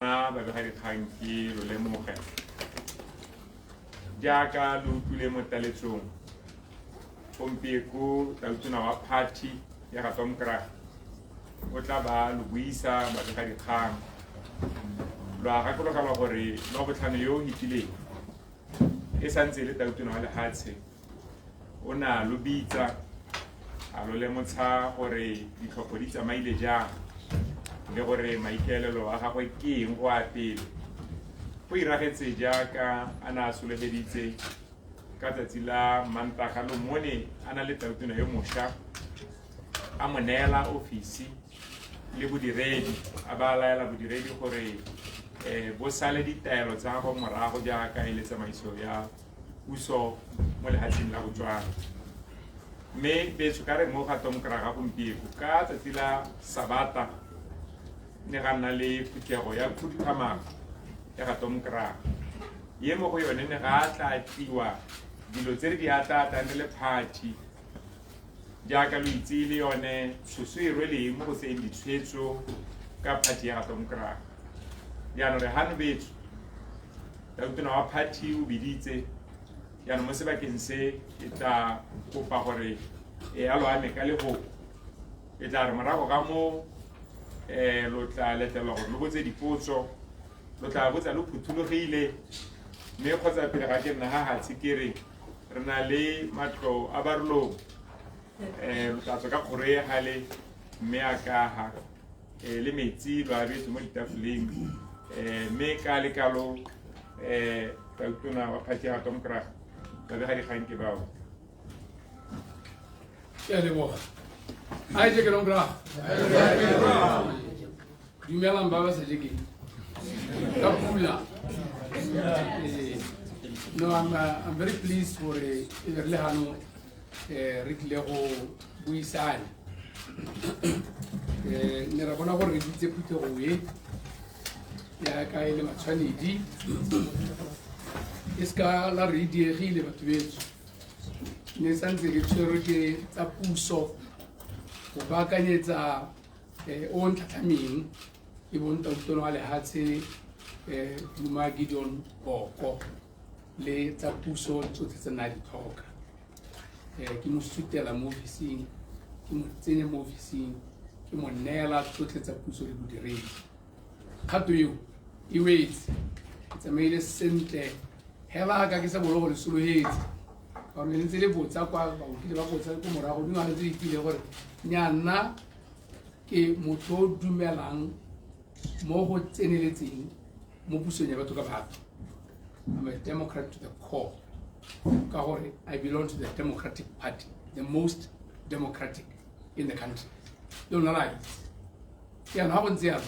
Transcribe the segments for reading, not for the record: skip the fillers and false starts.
Babegadikgang ke lo lemoge jaaka lo utlwile mo taletsong gompieko, tautona wa party ya ga Domkrag o tla ba lo buisa babegadikgang. Lo a gakologelwa gore lwa botlhano yo o fetileng e santse e le tautona wa lehatshe o ne a lo bitsa, a lo lemotsha gore ditlhopho di tsamaile jang le gore maikaelelo a gagwe ke eng go a pele. Go iragetse jaaka a ne a solofeditse ka tsatsi la Mantaga lo mone a na le tautona yo mošwa, a mo neela ofisi le bodiredi, a ba laela bodiredi gore bo sale ditaelo tsa gagwe morago jaaka e le tsamaiso ya puso mo lehatsheng la Botswana. Mme betso ka re mo ga Domkrag gompieko ka tsatsi la Sabata ne ga nna le phuthego ya khuduthamaga ya ga Domkrag, ye mo go yone ne ga tla tliwa dilo tse re di atlaatlang re le party jaaka lo itse le yone tshoso e rweleng mo go tseyeng ditshwetso ka party ya ga Domkrag. Jaanong re gano betso, tautona wa party o biditse jaanong mo sebakeng se ke tla kopa gore e a lo ame ka lehoko, e tla re morago ga mo lo tla letlelwa gore lo botse dipotso, lo tla botsa lo phuthologile. Mme kgotsa pele ga ke nna ga hatshe ke re re na le matlo a Barolong, lo tla tswa ka kgoro e gale mme a ka ha le metsi lo abetse mo ditafoleng. Mme ka lekalo tautona wa party ya Domkrag, babegadikgang ke bao. Ke a leboga. A je ke Domkrag. Dumelang ba ba sa jekeng ka pula. No, I'm very pleased gore e be re le hano re tlile go buisana. Ne ra bona gore re bitse phuthego e yaka e le matshwanedi, e seka la re diegile batho betso, ne santse ke tshwerwe ke tsa puso go baakanyetsa o ntlhatlhameng e bong tautona wa lehatshe Muma Gideon Boko le tsa puso tsotlhe tse nna di tlhoka. Ke mo sutela mo ofising, ke mo tsenye mo ofising, ke mo neela tsotlhe tsa puso le bodiredi. Kgato eo e wetse, e tsamaile sentle hela ka ke sa bolo go le sologetse, ka gore ne ntse le botsa kwa baokile ba botsa ko morago dingwaga tse di tile gore nya nna ke motho o dumelang mo go tseneletseng mo pusong ya batho ka batho. I'm a Democrat to the core, ka gore I belong to the Democratic Party, the most democratic in the country, le lona la itse. Jaanong ga go ntse jalo,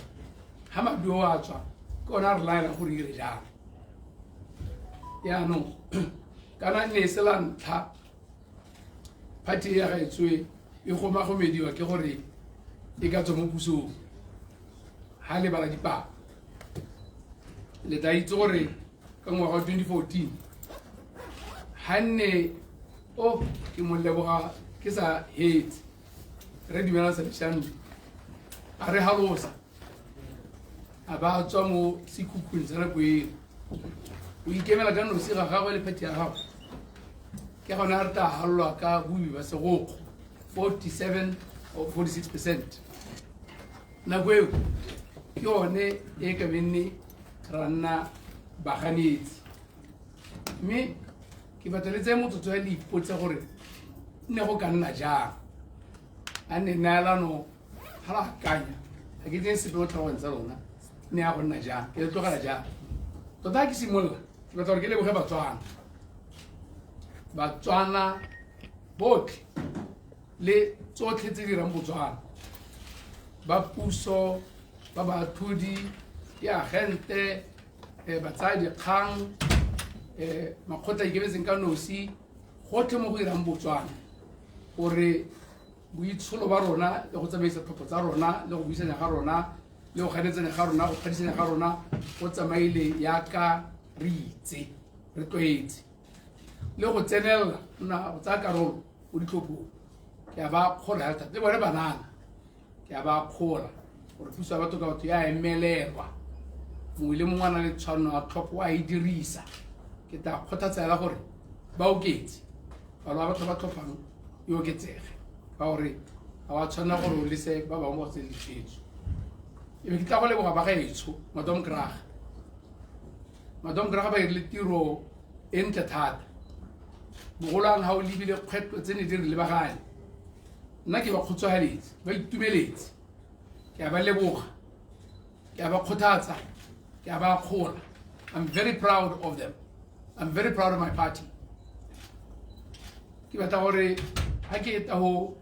ga maduo a tswa ke ona a re laela gore ire jang. Jaanong kana ne e se la ntlha party e ya gaetsoe e gomagomediwa ke gore e ka tswa mo pusong. Ha le bala dipalo le tla itse gore ka ngwaga wa 2014 ga nne o ke mo leboga ke sa hetse re dumela Saleshando a re halosa a ba tswa mo sekhukhung sa nako eo o ikemela ka nosi ga gagwe le party ya gagwe, ke gona re tla halolwa ka bobi ba segokgo 47 or 46%. Nako eo ke yone e ka benne ra nna baganetsi. Mme ke batla le tseye motsotso ya le ipotse gore nne go ka nna jang a nne neelano ga la akanya, ga ke tseye sepe mo tlhogong tsa lona, ne ya go nna jang, ke le tlogela jang. Tota ke simolola ke batla gore ke leboge Batswana, Batswana botlhe le tsotlhe tse dirang Botswana, ba puso, ba baathodi, diagente, batsaya dikgang, makgotla ikemetseng ka nosi, gotlhe mo go irang Botswana, gore boitsholo ba rona le go tsamaisa tlhopho tsa rona le go buisanya ga rona le go ganetsanya ga rona, go phadisanya ga rona go tsamaile yaka re itse re tlwaetse, le go tsenelela nna go tsaya karolo mo ditlhophong. Ke a ba kgola ya thata le bone banana, ke a ba kgola gore puso ya batho ka batho ya emelelwa. Mongwe le mongwe a na le tshwanno ya tlhopho a e dirisa. Ke tla kgothatsa hela gore ba oketse palo ya batho ba tlhophang e oketsege, ka gore ga wa tshwanela gore o lese ba bangwe ba go tseye ditshwetso. E be ke tla go leboga ba gaetsho Madomkraga. Madomkraga ba irile tiro e ntle thata, bogolo ga o lebile kgwetlho tse ne di re lebagane. Nna ke ba kgotsofaletse, ba itumeletse, ke a ba leboga, ke a ba kgothatsa, ke a ba akgola. I'm very proud of them. I'm very proud of my party. Ke batla gore ga ke eta go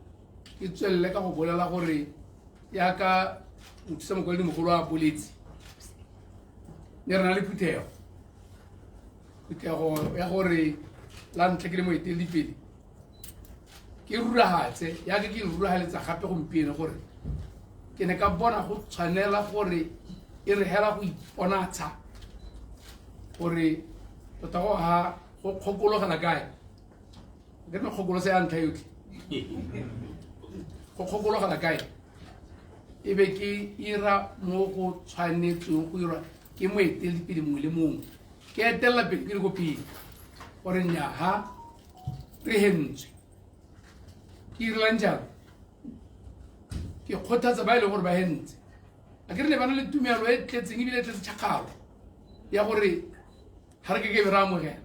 ke tswelele ka go bolela gore yaka mothusa mokwaledi mogolo a boletse, ne re na le phuthego ya gore la ntlha ke le moeteledipele ke ruragatse yaka ke ruragaletsa gape gompieno gore ke ne ka bona go tshwanela gore e re hela go iponatsha gore tota go ga go kgokologela kae. Ke re kgokolosa ya ntlha yotlhe, go kgokologela kae, e be ke ira mo go tshwanetsweng go irwa ke moeteledipele mongwe le mongwe. Ke etelela pele ke le ko pele gore nnyaa re hentswe. Ke irelang jalo? Ke kgothatsa ba e leng gore ba hentse. A ke re ne ba na le tumelo e tletseng ebile e tletse tšhakgalo ya gore ga re ke ke be re amogela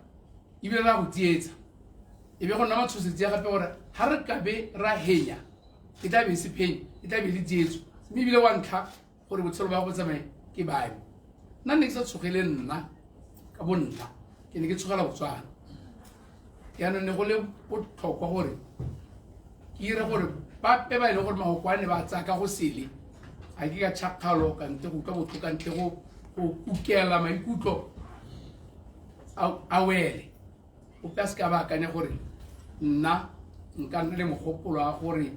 ebile re a go tsietsa. E be go nna matshosetsi ya gape gore ga re ka be ra henya e tla be e se phenyo, e tla be e le tsietso, mme ebile wa ntlha gore botshelo ba go tsamaye ke bame. Nna ne ke sa tshogele nna ka bo nna, ke ne ke tshogela Botswana. Jaanong ne go le botlhokwa gore ke ire gore bape ba e leng gore mahoko a ne ba tsaya ka go sele, ga ke ka tšhakgalo kante go utlwa botlhoko kantle go kukela maikutlo a wele. Ope a se ka ba akanya gore nna nka nna le mogopolo wa gore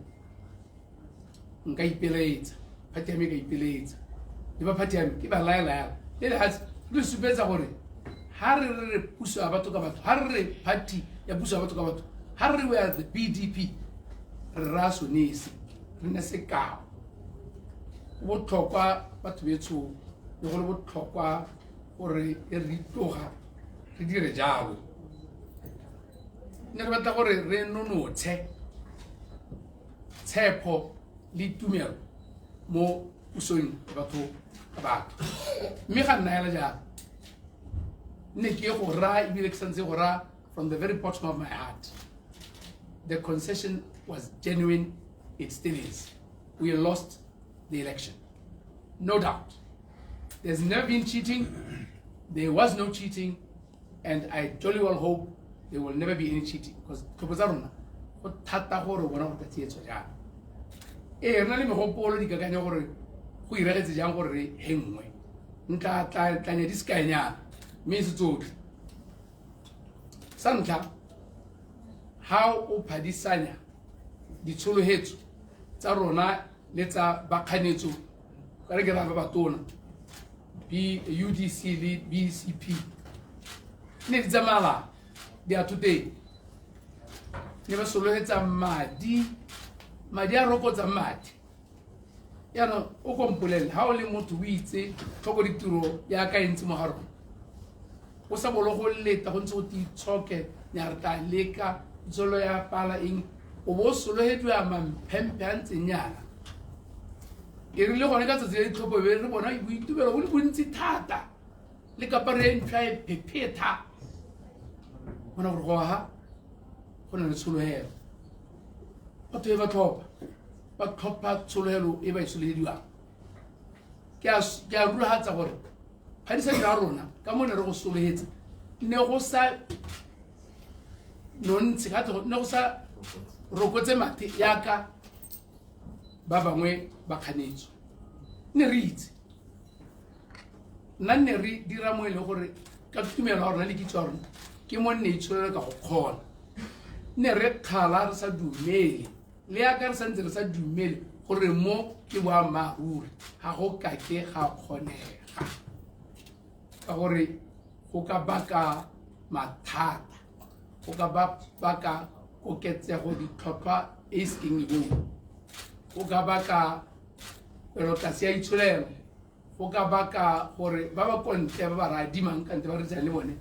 nka ipelaetsa, party ya me ka ipelaetsa. Le ba party ya me ke ba laela le lehatshe re supetsa gore ha re re puso ya batho ka batho, ha re re party ya puso ya batho ka batho, ha re we are the BDP, re raya sone se, re nne sekao. Go botlhokwa batho betsho, le go le botlhokwa gore e re tloga re dire jalo. Ne re batla gore re nonotshe tshepo le tumelo mo pusong ya batho ka batho. Mme ga nna hela jalo, ne ke go raya ebile ke santse go raya from the very bottom of my heart. The concession was genuine, it still is. We lost the election, no doubt. There's never been cheating, there was no cheating, and I jolly well hope there will never be any cheating, because tlhopho tsa rona go thata gore bona go tla tsietswa jang. Ee, re na le megopolo dikakanyo gore go iregetse jang gore re hengwe. Ntla tlanya di sekaenyana mme e se tsotlhe. Sa ntlha, ha o phadisanya ditsholohetso tsa rona le tsa bakganetso, ka re ke ra ba batona B UDC le BCP, ne di tsamaya di a thoteng, ne ba solohetsa madi, madi a rokotsa madi. Jaanong o ko mpolelele, ha o le motho o itse tlhoko ditiro yaka e ntse mo ga rona, o sa bolo go leta go ntse go titshoke nya re tla leka tsolo ya pala eng, o bo o sologediwa mamphemphe a ntseng yana. E rile gone ka tsatsi le ditlhopho be re bona boitumelo bo le bontsi thata le kaparo e ntšhwa e phephetha, bona gore go ha go na le tshologelo. Batho e ba tlhopha, ba tlhopha tshologelo e ba e sologediwang. Ke a rulagatsa gore phadisanyo ya rona ka mo ne re go sologetsa ne go sa nontshe, ne go sa rokotse mathe yaka ba bangwe ba kganetso. Ne re itse, nna ne re dira mo e leng gore ka tumelo ya rona le kitso ya rona ke mo nne itsholelo ka go kgona. Ne re kgala re sa dumele, le yaka re santse re sa dumele gore mo ke boammaaruri, ga go kake ga kgonega, ka gore go ka baka mathata, go ka baka koketsego ditlhotlhwa e sekeng e bone, go ka baka kwelotlase ya itsholelo, Go ka baka gore ba ba kontle ba ba ra adimang kante ba re tsang le bone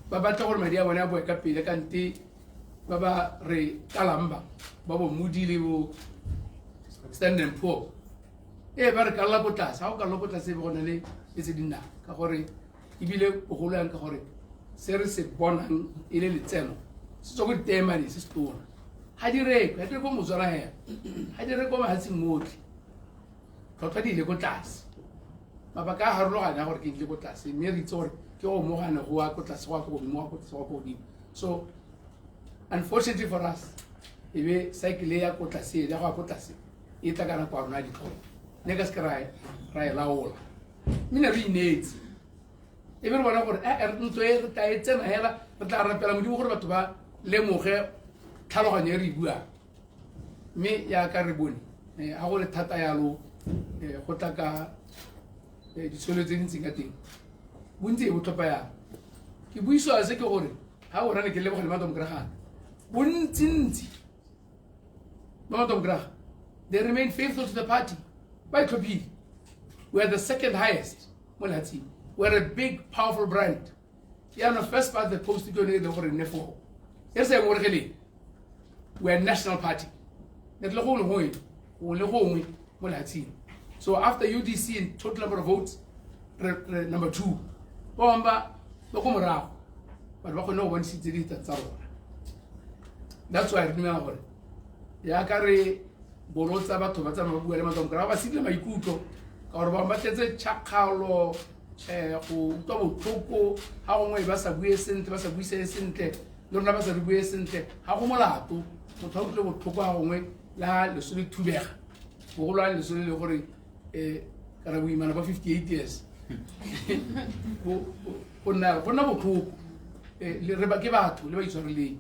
ba batla gore madi a bone a boe ka pele, kante ba ba re kalang ba ba bo Moody le bo Standard Poor e ba re kalla ko tlase. Ga o kalla ko tlase e be go na le tse di nnang ka gore ebile bogolo yang ka gore se re se bonang e le letseno se tswa ko diteemane se se tona, ga di rekwe, ga di rekwe Motswana hela, ga di rekwe mahatsheng otlhe, tlhotlhwa di ile ko tlase. Mabaka a harologane a gore ke ile ko tlase, mme re itse gore ke go mogane go wa ko tlase go ya ko godimo, go ya ko tlase go ya ko godimo. So unfortunately for us, e be cycle ya ko tlase ya go ya ko tlase e tla ka nako ya rona ya ditlhopho, ne ka seke ra e laola, mme ne re ineetse. E be re bona gore ntlo e re tla e tsena hela, re tla rapela Modimo gore batho ba lemoge tlhaloganyo e re e buang. Mme yaka re bone ga go le thata yalo, go tla ka ditsholo tse di ntseng ka teng, bontsi e bo tlhopha yang. Ke buisiwa se ke gore ga o rane ke leboga le Matomokragana, bontsintsi ba Matomokraga, they remain faithful to the party, ba e tlhophile. We are the second highest mo lehatsheng, we are a big powerful brand. Yaanong first part the post ke yone e leng gore nne foo e re sa e ngoregeleng. We are national party, ne re le gongwe gongwe gongwe le gongwe mo lehatsheng. So after UDC in total number of votes, re number 2. Ba bangwe ba ko morago, batho ba kgonne go bontsha tse di tsa rona. That's why re dumela gore yaka re bolotsa batho ba tsamaya ba bua le Matomokraga, ba sedile maikutlo ka gore bangwe ba tletse tšhakgalo, go utlwa botlhoko ga gongwe ba sa bue sentle, ba sa buisane sentle le rona, ba sa re bue sentle. Ga go molato motho a utlwile botlhoko ga gongwe le ga leso le thubega, bogolo a leso le le gore kana boimana ba 58 years go nna botlhoko. Re ba ke batho le ba itshwareleng.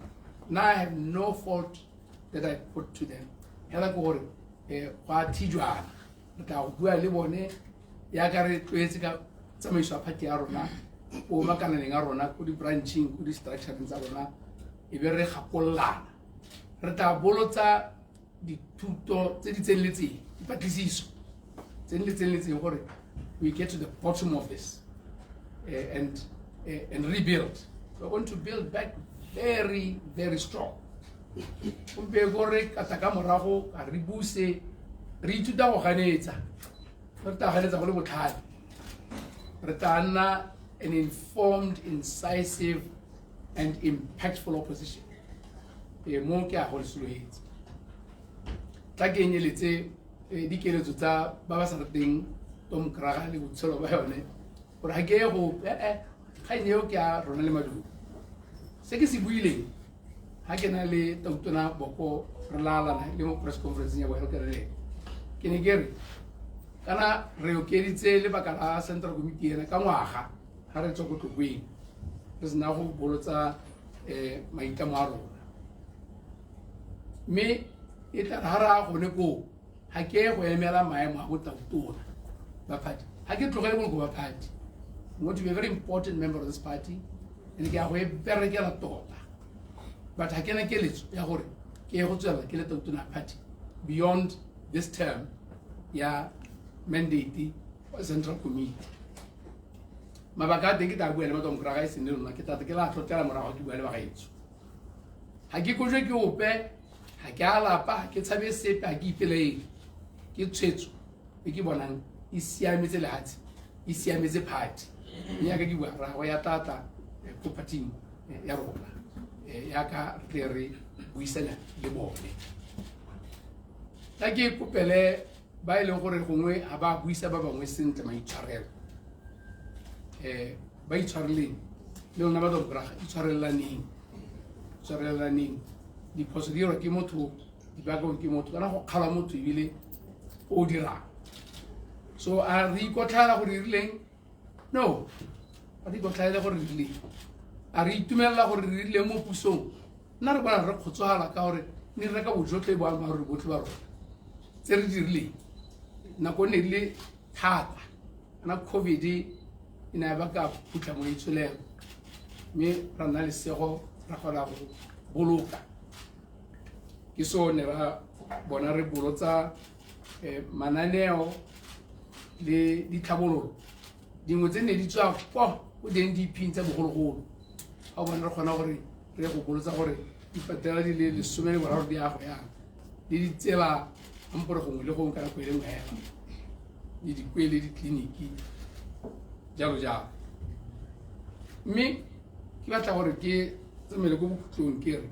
Nna I have no fault that I put to them, hela ke gore go a thijwana, re tla go bua le bone yaka re tlwaetse ka tsamaiso ya party ya rona ko makananeng a rona, ko di-branching, ko di-structureng tsa rona, e be re gakololana. Re tla bolotsa dithuto tse di tseneletseng, dipatlisiso tse di tseneletseng gore we get to the bottom of this and rebuild. We are going to build back very, very strong. Gompieno re kata ka morago ga re buse, re ithuta go ganetsa, re tla ganetsa go le botlhale, re tla nna an informed, incisive and impactful opposition. Mo ke a go le sologetse. Tla ke enyeletse dikeletso tsa ba ba sa rateng Tomokraga le botshelo ba yone, gore ga ke ye go kgang eo ke a rona le maduo. Se ke se buileng ga ke na le Tautona Boko re lalana le mo press conference ya bohelo ke re ke ne ke re kana re okeditse lebaka la Central Committee ena ka ngwaga ga re tswa ko Tlokweng, re sena go bolotsa maitlamo a rona, mme e tla ga re a gone koo ga ke go emela maemo a botautona ba party, ga ke tlogele boloko ba party. I'm going to be a very important member of this party and ke a go e berekela tota, but ga ke na keletso ya gore ke ye go tswelela ke le tautona party beyond this term ya mandate wa Central Committee. Mabaka a teng ke tla bua le Matomokraga e seng le lona, ke tla ke la tlotlela morago ke bua le bagaetsho. Ga ke kojwe ke ope, ga ke a lapa, ga ke tshabe sepe, ga ke ipelaele. Ke tshwetso e ke bonang e siametse lehatshe, e siametse party. Mme yaka ke bua rrago ya tlatla ko party-ing ya rona, yaka re tle re buisana le bone. Tla ke kopele ba e leng gore gongwe ga ba buisa ba bangwe sentle maitshwarelo, ba itshwareleng le lona Matomokraga, itshwarelaneng, itshwarelaneng. Diphoso di dirwa ke motho, di bakwa ke motho, kana go kgalwa motho ebile o dirang. So a re ikotlhaela gore re rileng? No, a re ikotlhaele gore re rileng. A re itumelela gore re rileng mo pusong? Nna re bona re kgotsofala ka gore ne re reka bojotlhe boammaaruri botlhe ba rona tse re dirileng. Nako ne le thata, kana COVID e ne ya baka phutlha mo itsholelo, mme ra nna lesego ra kgona go boloka. Ke so ne ra bona re bolotsa mananeo, Le ditlhabololo dingwe tse ne di tswa kwa ko di-NDP tsa bogologolo, ga o bona re kgona gore re go bolotsa gore dipatela di le 13 di ago yang le ditsela ampore gongwe le gongwe ka nako e le nngwe hela, le dikwele, ditleliniki, jalo jalo. Mme ke batla gore ke tsamele ko bokhutlong, ke re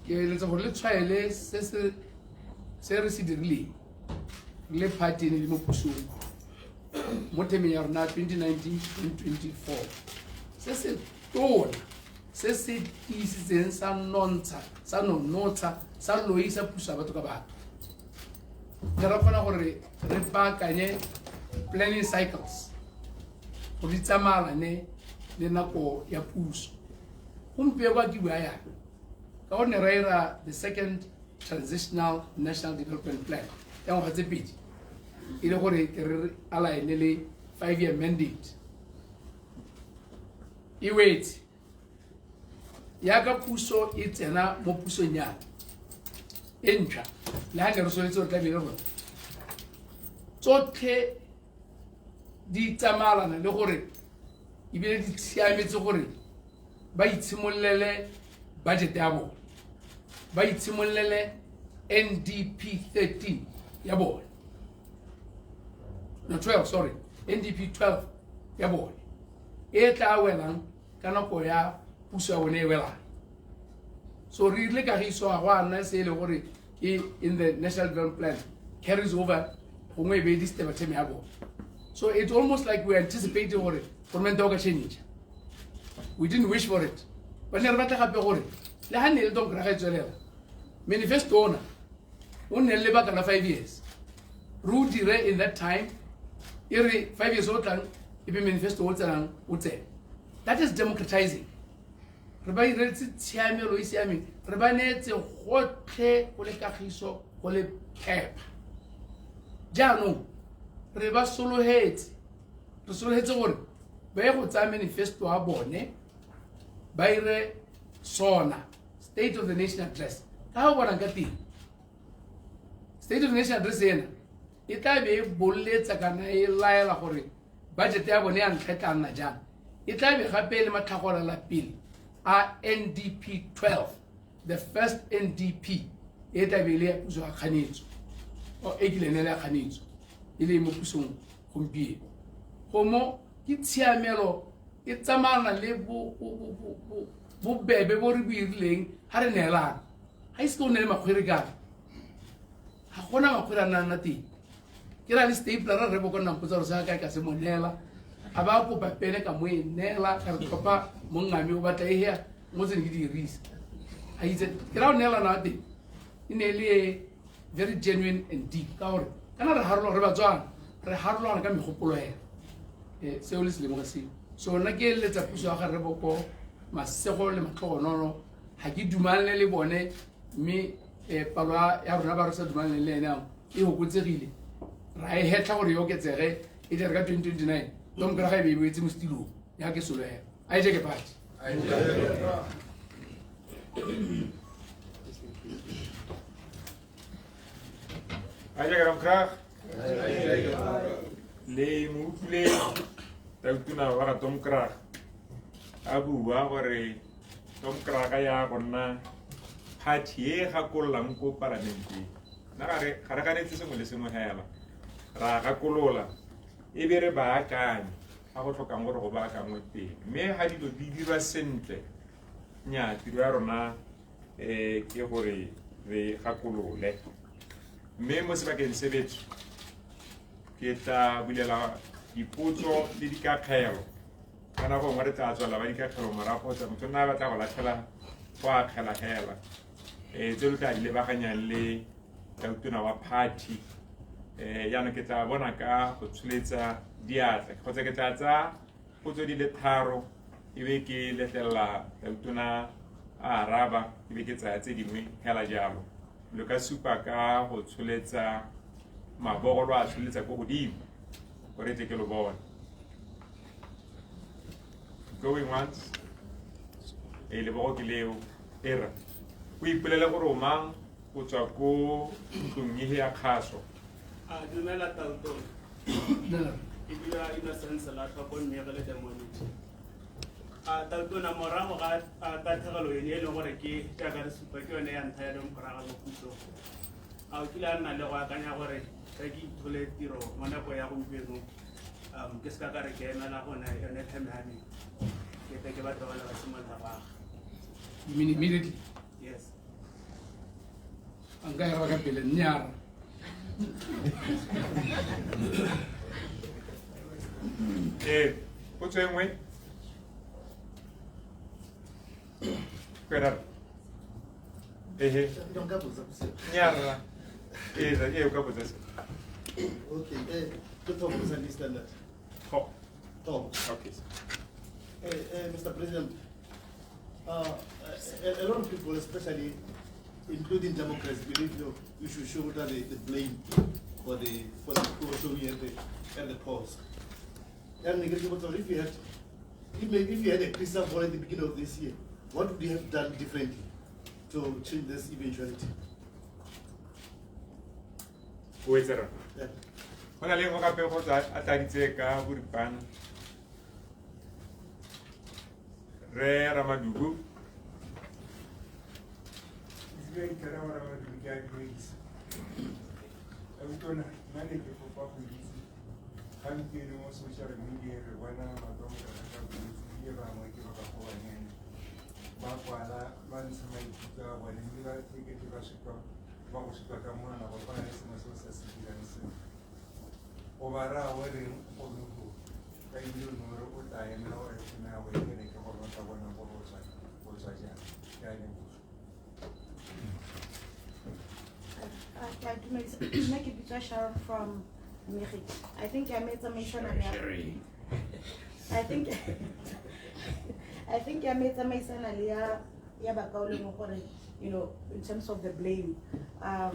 ke eletsa gore le tshwaele se re se dirileng re le party e ne le mo pusong mo temeng ya rona 2019-2024, se se tona se se tiisitseng sa nontsha, sa nonotsha, sa loisa puso ya batho ka batho. Ne ra kgona gore re baakanye planning cycles gore di tsamalane le nako ya puso. Gompieno kwa ke bua yana ka gonne ra ira the second transitional national development plan ya ngwaga tse 2, e le gore ke re align le 5-year mandate e wetse yaka puso e tsena mo pusong ya e ntšha. Le ga ne re soletse gore tlamehile gore tsotlhe di tsamalana le gore ebile di siametse gore ba itshimolele budget ya bone, ba itshimolele NDP 13 ya bone, no 12, sorry, NDP 12 ya bone e tla welang ka nako ya puso ya bone e welang. So re rile kagiso ga go a nna se e le gore ke in the national development plan carries over, gongwe e be di step term ya bone. So it's almost like we anticipating gore government o ka change. We didn't wish for it, but ne re batla gape gore le ga ne le Domkrag e tswelela manifesto ona o nne le lebaka la 5 years, re o dire in that time, e re 5 years o tlang e be manifesto o tsenang o tsena. That is democratizing. Re ba iretse tshiamelo e siameng, re ba neetse gotlhe go le kagiso go le phepa. Jaanong re ba sologetse, re sologetse gore ba ye go tsaya manifesto a bone ba ire sona state of the nation address. Ka ga o bonang ka teng, state of the nation address ena e tla be e boletsa kana e laela gore budget ya bone ya ntlha e tla nna jang, e tla be gape le matlhagolela pele a NDP 12, the first NDP e tla be le ya puso ya kganetso, o e kileng le ya kganetso e le mo pusong gompieno. Go mo ke tshiamelo e tsamana le bobebe bo re bo irileng ga re neelana. Ga ise ke o nne le makgwere kana, ga gona makgwere a nna nna teng. Ke ra le stapler re bo ko nna mpotsa gore sa kae ka se mo neela, a ba kopa pene ka mo e neela, ka re kopa mongame o batla e hea mo tsene ke dirisa a itse ke ra o neelana teng. E ne le very genuine and deep ka gore kana re harolwa, re Batswana re harolwana ka megopolo hela. Seo le se lemoga seo. So nna ke eletsa puso ya ga Rre Boko masego le matlhogonono. Ga ke dumalane le bone, mme palo ya rona ba re sa dumalane le ene ao e fokotsegile, ra e hetlha gore e oketsege e tle re ka 2029 Domkrag ga e be e boetse mo setilong ya ke sologela. A e jeke party. A jeke Domkrag. Le mo utlwile tautona wa ga Domkrag a bua gore Domkrag ya go nna party e gakololang ko palamenteng. Nna ga re ganetse sengwe le sengwe hela, ra gakolola e be re baakanye ga go tlhokang gore go baakangwe teng, mme ga dilo di dirwa sentle nya tiro ya rona ke gore re gakolole. Mme mo sebakeng se betso ke tla bulela dipotso le dikakgelo. Ka nako nngwe re tla tswela ba dikakgelo morago, kgotsa motho nna a batla go latlhela go akgela hela. Tse lo tla di lebaganyang le tautona wa party. Jaanong ke tla bona ka go tsholetsa diatla kgotsa ke tla tsaya potso di le 3 e be ke letlelela tautona a araba, e be ke tsaya tse dingwe hela jalo. Lo ka supa ka go tsholetsa mabogo, lo a tsholetsa ko godimo gore tle ke lo bone. Going once, e lebogo ke leo. Era o ipolele gore o mang, o tswa ko ntlong e ya kgaso. Dumela Tautona. Ke dira Innocent Selatlhwa ko Mmegi le The Monitor. Tautona, morago ga tatlhegelo yone e leng gore ke jaaka re supa ke yone ya ntlha ya Domkraga mo pusong, a o kile a nna le go akanya gore ka ke ithole tiro mo nako ya gompieno, ke seka ka re ke emela gone yone term ya me, ke tle ke batho ba le ba simolola go aga? You mean immediately? Yes. Nka e raka pele, nnyara. Ee, potso e nngwe? Kwena. Ehe. Nka botsa potso. Nnyara. Ee, ee, o ka botsa se. Okay, ke Thoko Sunday Standard. Thoko. Thoko. Okay. Mr. President, a lot of people, especially including Democrats, believe you should shoulder the blame for the poor showing at the polls. And if you had a crystal ball at the beginning of this year, what would you have done differently to change this eventuality? O etse rona. Yeah. Go na le nngwe gape go tsa a tladitse ka boripana. Re Ramadugu. Gompieno mo social media re bona matomokana ka bontsi, ebile bangwe ke ba bagolwanyane ba kwala ba ntsha maikutlo a bone, mme ba tekete ba supa ba go supa ka monwana gore go na le sengwe se o sa se dirang sentle. O ba raya o reng go le go ka ebile o ne o re o tla emela gore theme ya go e kene ke gore o tla bona gore o tswa jang. Ke a leboga. Ke a dumedisa. Nna ke bitswa Sharon from Mmegi. I think I made some mention of that. I think I made some mention ya ya bakaulengwe gore, in terms of the blame, ba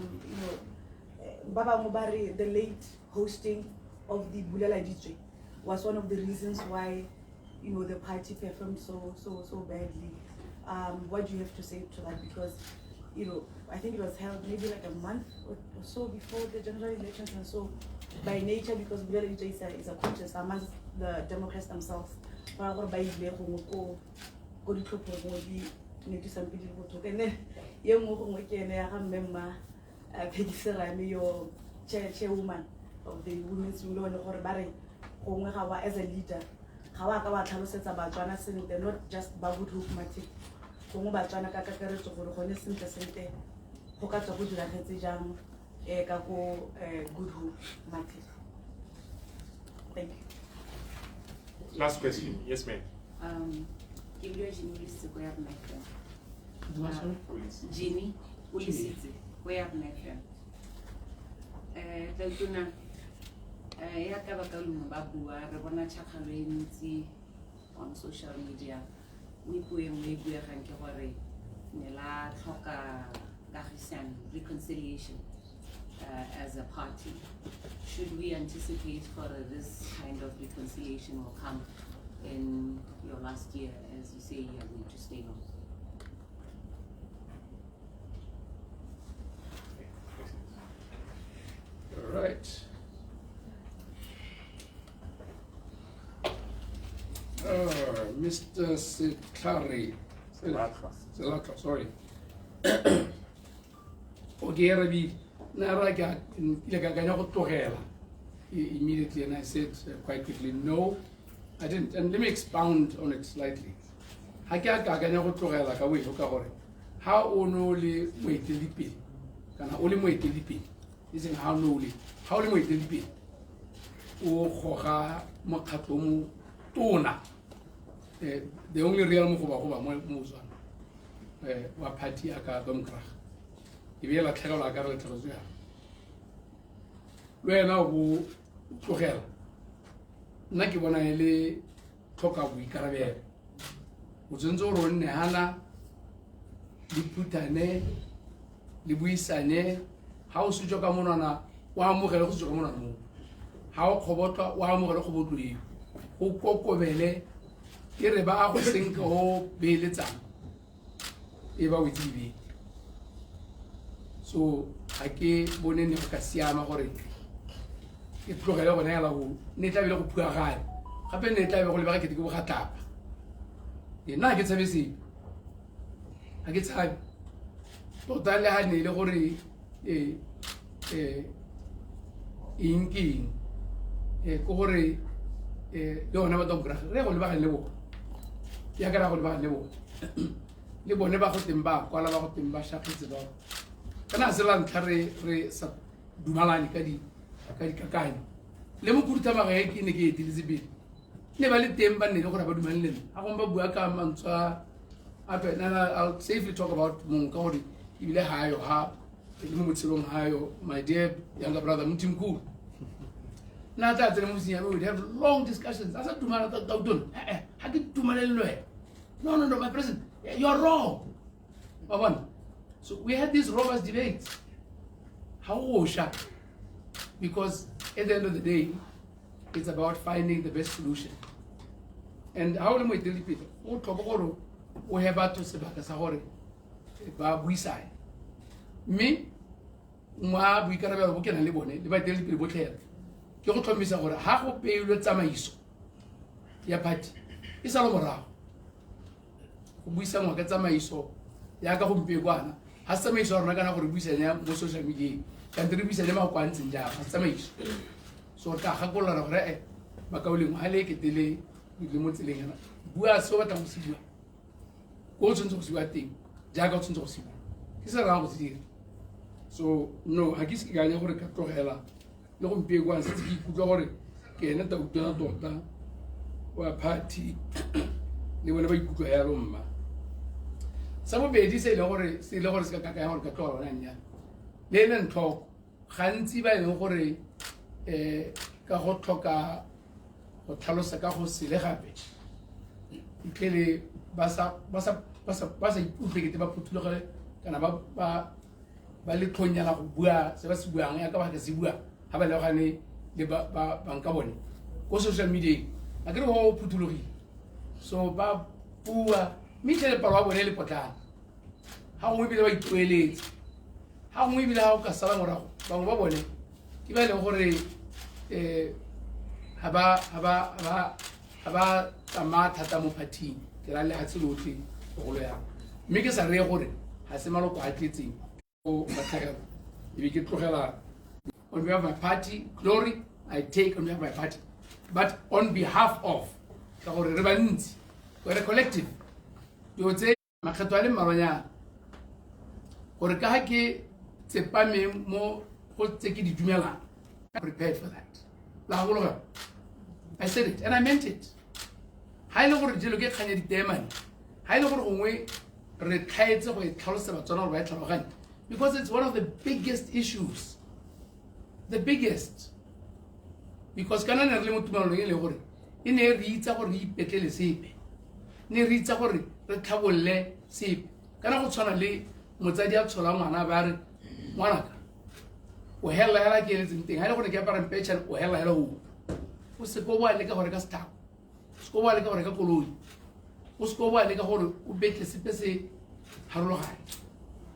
bangwe ba re the late hosting of the Bulela Ditswe was one of the reasons why, the party performed so badly. What do you have to say to that? Because, I think it was held maybe like a month or so before the general elections, and so by nature, because Bulela Ditswe is a contest amongst the Democrats themselves, ba gore ba ile gongwe ko ditlhophong gongwe di ne di sampe di le botoka. And then ye nngwe gongwe ke ene ya ga mme mma, Peggy Serame, yo chairwoman of the women's wing, le bone gore ba re gongwe ga wa, as a leader, ga wa ka wa tlhalosetsa Batswana sentle, not just ba Good Hope Matheko, gongwe Batswana ka kakaretso gore gone sentle sentle go ka tswa go diragetse jang, ka ko, Good Hope Matheko. Thank you. Last question. Yes, ma'am. Ke bua Jeannie Olisitse ko ya Rena FM. Sorry? Jeannie Olisitse ko ya Rena FM. Tautona, ya ka bakaulengwe ba bua, re bona tšhakgalo e ntsi on social media, mme puo e nngwe e buegang ke gore ne la tlhoka kagisano, reconciliation, as a party. Should we anticipate for this kind of reconciliation will come in your last year, as you say you are going to stay on? All right. Mr. Setlhare. Selatlhwa, sorry. Okay, Rabi. Na ra ka ile ka akanya go tlogela immediately, and I said quite quickly, no, I didn't. And let me expound on it slightly. Ha ke a ka akanya go tlogela ka boifo ka gore ha o no le moeteledipele, kana o le moeteledipele, e seng ha o no le, ha o le moeteledipele, o goga mokgatlho o mo tona. The only real mogobagoba mo Botswana, wa party a ka Domkrag. E be e latlhegelwa ka re letlhegetswe yang. Le wena o bo tlogela. Nna ke bona e le tlhoka boikarabelo. O tshwanetse gore o nne hana, le phuthane, le buisane. Ha o setswe ka monwana, o amogele go setswe ka monwana moo. Ha o kgobotlwa, o amogele kgobotlo eo. O kokobele, e re ba go senka o beeletsang, e ba wetse dibeke. So ga ke bone ne go ka siama gore Ke tlogele gone hela go ne tla bile go phuaganya gape ne tla be go lebega kete ke bogatlapa. Ee, nna ga ke tshabe sepe, ga ke tshabe tota le ga ne e le gore eng ke eng, ke gore le gone ba Domkrag re go lebagane le bone, yaka re go lebagane le bone, le bone ba go teng ba kwala, ba go teng ba shakgetse ba kana se la ntlha re sa dumalane ka dikakanyo. Le mokhuduthamaga e ke ne ke eteletse pele ne ba le teng ba nne le gore ba dumalane le nna, ga gongwe ba bua ka mantswe a I'll safely talk about mongwe ka gore ebile ga yo ha le mo botshelong ga yo, my dear younger brother Mthimkhulu. Nna tla tsena mo ya me, we'd have long discussions. A sa dumala tautona, ga ke dumalane le wena. No, no, no, my president, you're wrong. Wa bona? So we had these robust debates. Ga go sha, because at the end of the day, it's about finding the best solution. And ha o le moeteledipele, o tlhoka gore o he batho sebaka sa gore ba buisane. Mme ngwa boikarabelo bo ke nang le bone le baeteledipele botlhe hela, ke go tlhomamisa gore ha go peilwe tsamaiso ya party e sala morago. Go buisanngwa ka tsamaiso yaka gompieno, ga se tsamaiso ya rona kana gore buisane mo social media, kante re buisane mafoko a ntseng jang, ga se tsamaiso. So re tla gakololana gore bakaulengwe ga le ekete le mo tseleng yana, bua se o batlang go se bua, ko o tshwanetse go se bua teng, jaaka o tshwanetse go se bua, ke se re rang go se dira. So no, ga ke se ke kanya gore ka tlogela le gompieno kwa setse ke ikutlwa gore ke ene tautona tota wa party, le bone ba ikutlwa yalo mma. Sa bobedi se e leng gore se ile gore se ka kakanya gore ka tlogela gona nnya, le e leng tlhoko gantsi ba e leng gore ka go tlhoka go tlhalosa ka go sele gape, itlhele ba sa ikutlwe kete ba phuthologile kana ba le tlhonyana go bua se ba se buang yaka ba ka se bua ga ba lebagane le banka bone ko social media, a ke re go phuthologile. So ba bua mme itlhele palo ya bone e le potlana, ga gongwe ebile ba itlwaeletse, ga gongwe ebile ga o ka sala morago bangwe ba bone ke ba e leng gore ga ba tsamaya thata mo phathing, ke ra lehatshe lotlhe bogolo yang, mme ke sa reye gore ga se maloko a tletseng o matlhagelo ebe ke tlogela. On behalf of my party, glory I take on behalf of my party, but on behalf of, ka gore re bantsi, we're a collective. Dilo tse makgetho a le mmalwanyana gore ka ga ke tsepame mo go tse ke di dumelang, I'm prepared for that. La gakologelwa, I said it and I meant it. Ha e le gore jelo ke kgang ya diteemane, ha e le gore gongwe re tlhaetse go e tlhalosa Batswana gore ba e tlhaloganye, because it's one of the biggest issues, the biggest. Because kana ne re le mo tumelong e le gore e ne re itsa gore re ipetlele sepe, ne re itsa gore re tlhabolle sepe. Kana go tshwana le motsadi a tshola ngwana ba re ngwanaka o hela hela ke eletseng teng, ha e le gore ke apara mpetšhane o hela hela o se ko boa leka go reka setlhako, o se ko boa leka go reka koloi, o se ko boa leka gore o betle sepe se harologane.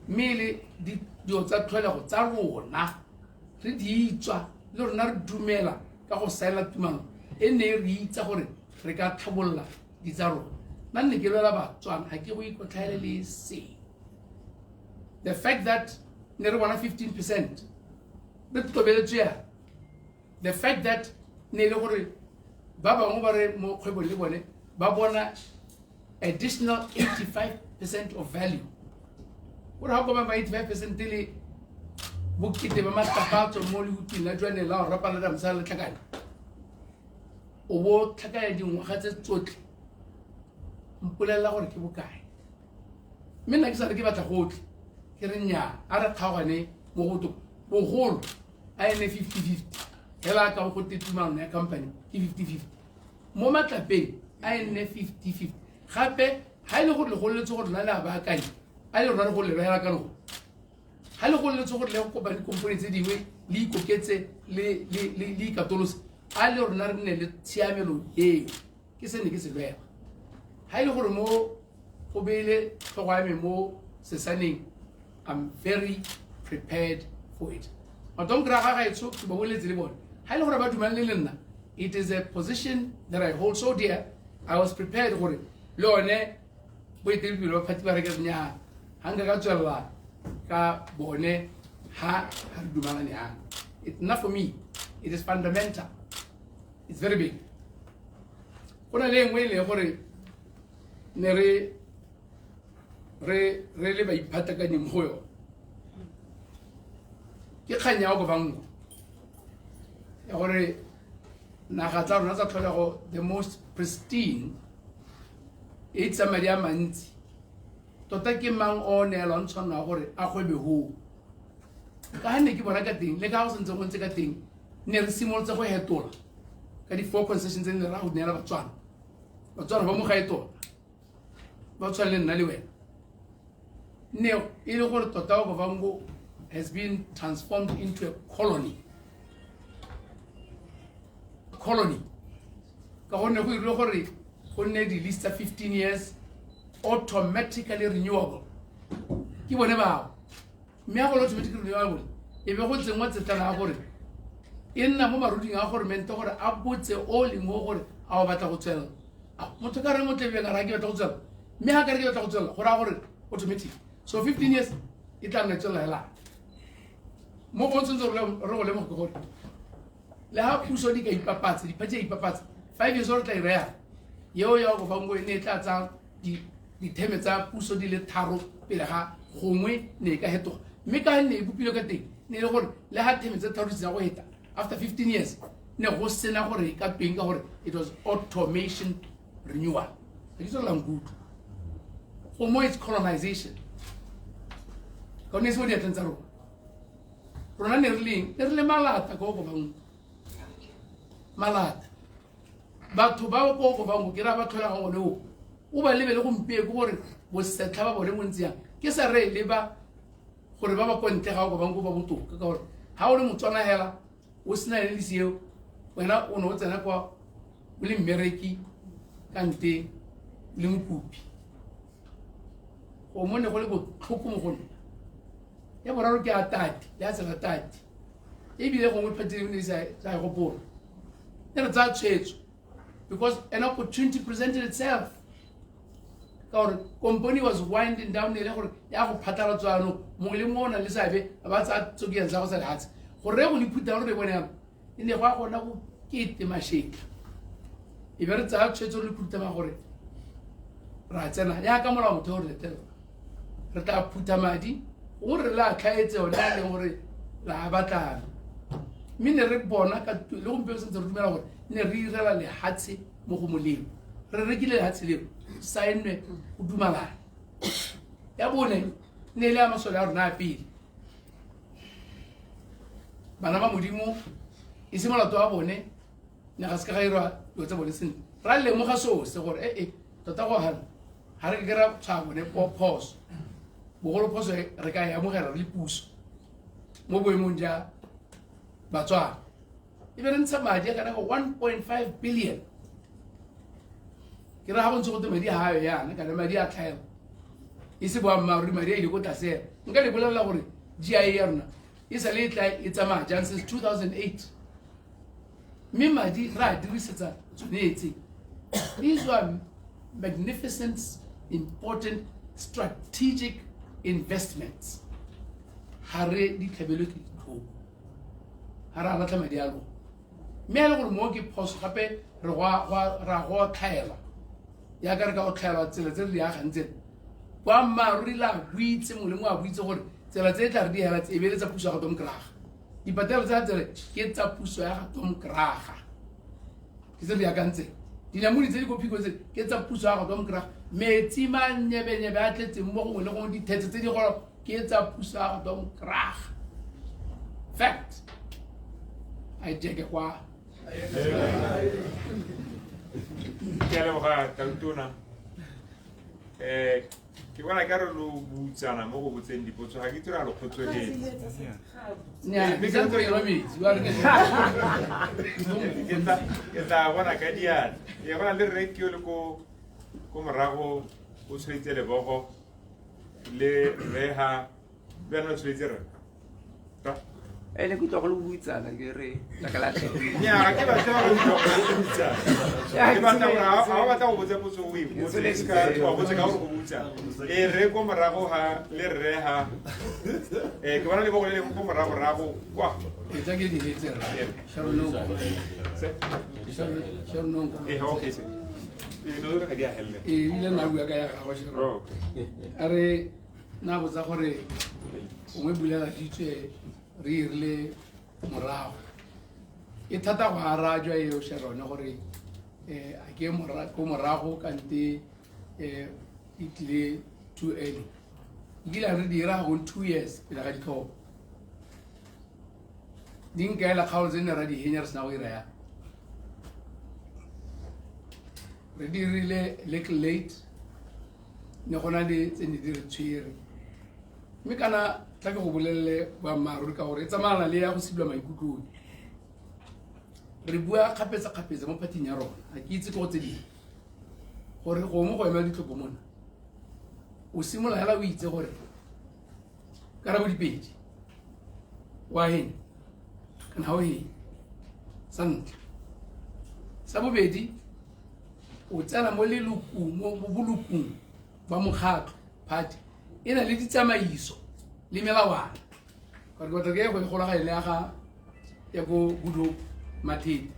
Mme le dilo tsa tlholego tsa rona re di itswa le rona re dumela ka go saela tumano e ne re itsa gore re ka tlhabolla di tsa rona. Nna nne ke lwela Batswana, ga ke go ikotlhaele le seng. The fact that ne re bona 15% re tobeletswe yang, the fact that ne le gore ba bangwe ba re mo kgwebong le bone ba bona additional 85% of value, gore ga kopa ba 85% le bokete ba matlapatso mo lehuting la jwane la go rapala la mosala le tlhakane, o bo tlhakanya dingwaga tse tsotlhe, mpolelela gore ke bokae. Mme nna ke sa re ke batla gotlhe, ke re nnyaa, a re kgaogane mo go bogolo a ene 50-50, hela ka go te tumalano ya company ke 50-50, mo matlapeng a ene 50-50. Gape ga e le gore le gololetse gore lona le a baakanye, a le rona re gololelwa hela ka lona. Ga le gololetse gore le go kopane dikompone tse dingwe le ikoketse le ikatolose, a le rona re nne le tshiamelo eo, ke se ne ke se lwela. Ga e le gore mo go beile tlhogo ya me mo sesaneng, I'm very prepared for it. Madomkraga gaetsho ke ba boletse le bone, Ha e le gore ba dumelane le nna, it is a position that I hold so dear. I was prepared gore le one boeteledipele ba party ba reke nnyaa, ga nka ka tswelela ka bone ha ha re dumalane yang. It's not for me, it is fundamental, it's very big. Go na le engwe e leng gore ne re re re le baiphatakanye mo go yone, ke kgang ya Okavango, ya gore naga tsa rona tsa tlholego, the most pristine, e tsa madi a mantsi tota, ke mang o neelwang tshwanelo ya gore a gwebe hoo? Ka ga ne ke bona ka teng le ka go sentse go ntse ka teng, ne re simolotse go hetola ka di-four concessions tse ne ra go neela Batswana. Batswana ba mo gae tota ba tshwane le nna le wena, ne e le gore tota Okavango has been transformed into a colony. Colony ka gonne go irile gore go nne di-lease tsa 15 years automatically renewable, ke bone bao. Mme ya go le automatically renewable, e be go tsenngwa tsetlana ya gore e nna mo maruding a goromente gore a botse o leng o gore a o batla go tswelela. Motho ka re mo tlebeng a re ke batla go tswelela, mme ga ka re ke batla go tswelela, go raya gore automatic. So 15 years e tla nna e tswelela hela. Mo go tshwanetse re go lemoge ke gore le ha puso di ka ipapatsa, diphathi di ipapatsa, 5 years re tla e reya yeo ya Okavango e ne e tla tsaya ditheme tsa puso di le 3 pele ga gongwe ne e ka hetoga. Mme ka ne e bopilwe ka teng, ne e le gore le ha theme tse 3 di sena go heta after 15 years, ne go sena gore e ka tweng, ka gore it was automation renewal. Ga ke tswelela nkutlwa go mo, it's colonization, ka gonne e se mo diatleng tsa rona. Rona ne re leng, ne re le malata ko Okavango, malata. Batho ba ko Okavango ke ra ba tlholegang one o o ba lebele gompieno ke gore bosetlha ba bone bontsi yang. Ke sa re le ba gore ba ba ko ntle ga Okavango ba botoka, ka gore ha o le Motswana hela o sena le lease eo, wena o ne o tsena kwa o le mmereki kante le mokopi. Go mo ne go le botlhoko mo go nna. Ya boraro ke a Tati, le a tsela Tati, ebile gongwe party e ne e sa e gopola. Ne re tsaya tshwetso because an opportunity presented itself, ka gore company was winding down, ne e le gore ya go phatlhalatswa jaanong, mongwe le mongwe o nang le seabe a ba tsaya tsokeng sa go sa lehatshe gore re go le phutha gore re bone yang, e ne go a gona go kete mašetla. E be re tsaya tshwetso re le phutha gore ra tsena yaka molao motheo re letela, re tla phutha madi gongwe re la tlhaetse one a leng gore la a batlang. Mme ne re bona ka le gompieno sentse re dumela gore ne re irela lehatshe mo go molemo, re rekile lehatshe leo, saennwe go dumalana. Ya bone ne e le ya masole a rona a pele, bana ba Modimo, e se molato wa bone, ne ga se ka ga irwa dilo tsa bone sentle. Ra lemoga seo se gore ee tota go gana ga re ke ra tshwaya bone phoso, bogolo phoso re ka e amogela re le puso mo boemong ja Batswana. E be re ntsha madi a kana ka 1.5 billion. Ke ra ga go ntse go te madi a hayo yana, kana madi a tlhaela, e se boammaaruri, madi a ile ko tlase hela. Nka le bolelela gore GIA ya rona e sa le e tla e tsamaya jang since 2008, mme madi re a dirisetsa tshwanetse. These were magnificent, important, strategic investments. Ga re di tlhabelwe ke ditlhoko, ga re a latlha madi a lona. Mme a le gore mo ke phoso gape re ra go otlhaelwa, yaka re ka otlhaelwa tsela tse re di agang tsena. Boammaaruri la buitse, mongwe le mongwe a buitse gore tsela tse tla re di hela tse e be le tsa puso ya ga Domkraga. Dipatelo tsa tsela ke tsa puso ya ga Domkraga, ke tse re di akantseng. Dinamune tse di ko phiko tse ke tsa puso ya ga Domkraga. Metsi manyebenyebe a tletseng mo gongwe le gongwe, dithetse tse di golo ke tsa puso ya ga Domkraga. Fact, a jeke kwa. Ke a leboga Tautona. Ke bona ka re lo butsana mo go botseng dipotso, ga ke itse gore a lo kgotsofetse. Ke tla bona ka diatla. Ke bona le rre ke yo le ko morago o tshwetse lebogo le rre ha le wena o tshwetse rre. Ene ke utlwa go le butsana ke re Nnyaa, ga ke batle gore o utlwa go le butsana. Ke batla gore ha o batla go botsa potso o e botse, e seka wa botsa ka gore go botsa. E re ko morago ga le rre ha. Ke bona lebogo le lengwe ko morago rago kwa. E tla ke di hetse rra. Sharon. Okay se. No ga di a helle. E ile na bua ka ya gagwe Sharon. A re na botsa gore gongwe bulela ditswe re irile morago. E thata go arajwa eo Sharon gore a ke ko morago kante e tlile too early. Nkile re dira go 2 years pele ga ditlhopho. Di nkaela kgaolo tse ne ra di henya re sena go ira yang. Re dirile little late, ne go na le tse ne di re tshwere. Mme kana tla ke go bolelele boammaaruri ka gore e tsamaana le ya go sidilwa maikutlong. Re bua kgapetsa-kgapetsa mo phathing ya rona, ga ke itse ko go tse dingwe. Gore gongwe go ema ditlhopho mona, o simolola hela o itse gore karabo di pedi, wa henya kana ha o henya. Sa ntlha. Sa bobedi, o tsena mo lelokong, mo bolokong ba mokgatlho, party, e na le ditsamaiso le melawana. Gore ke batla ke ye go e golaganya le ya ga ya ko Good Hope Mathete.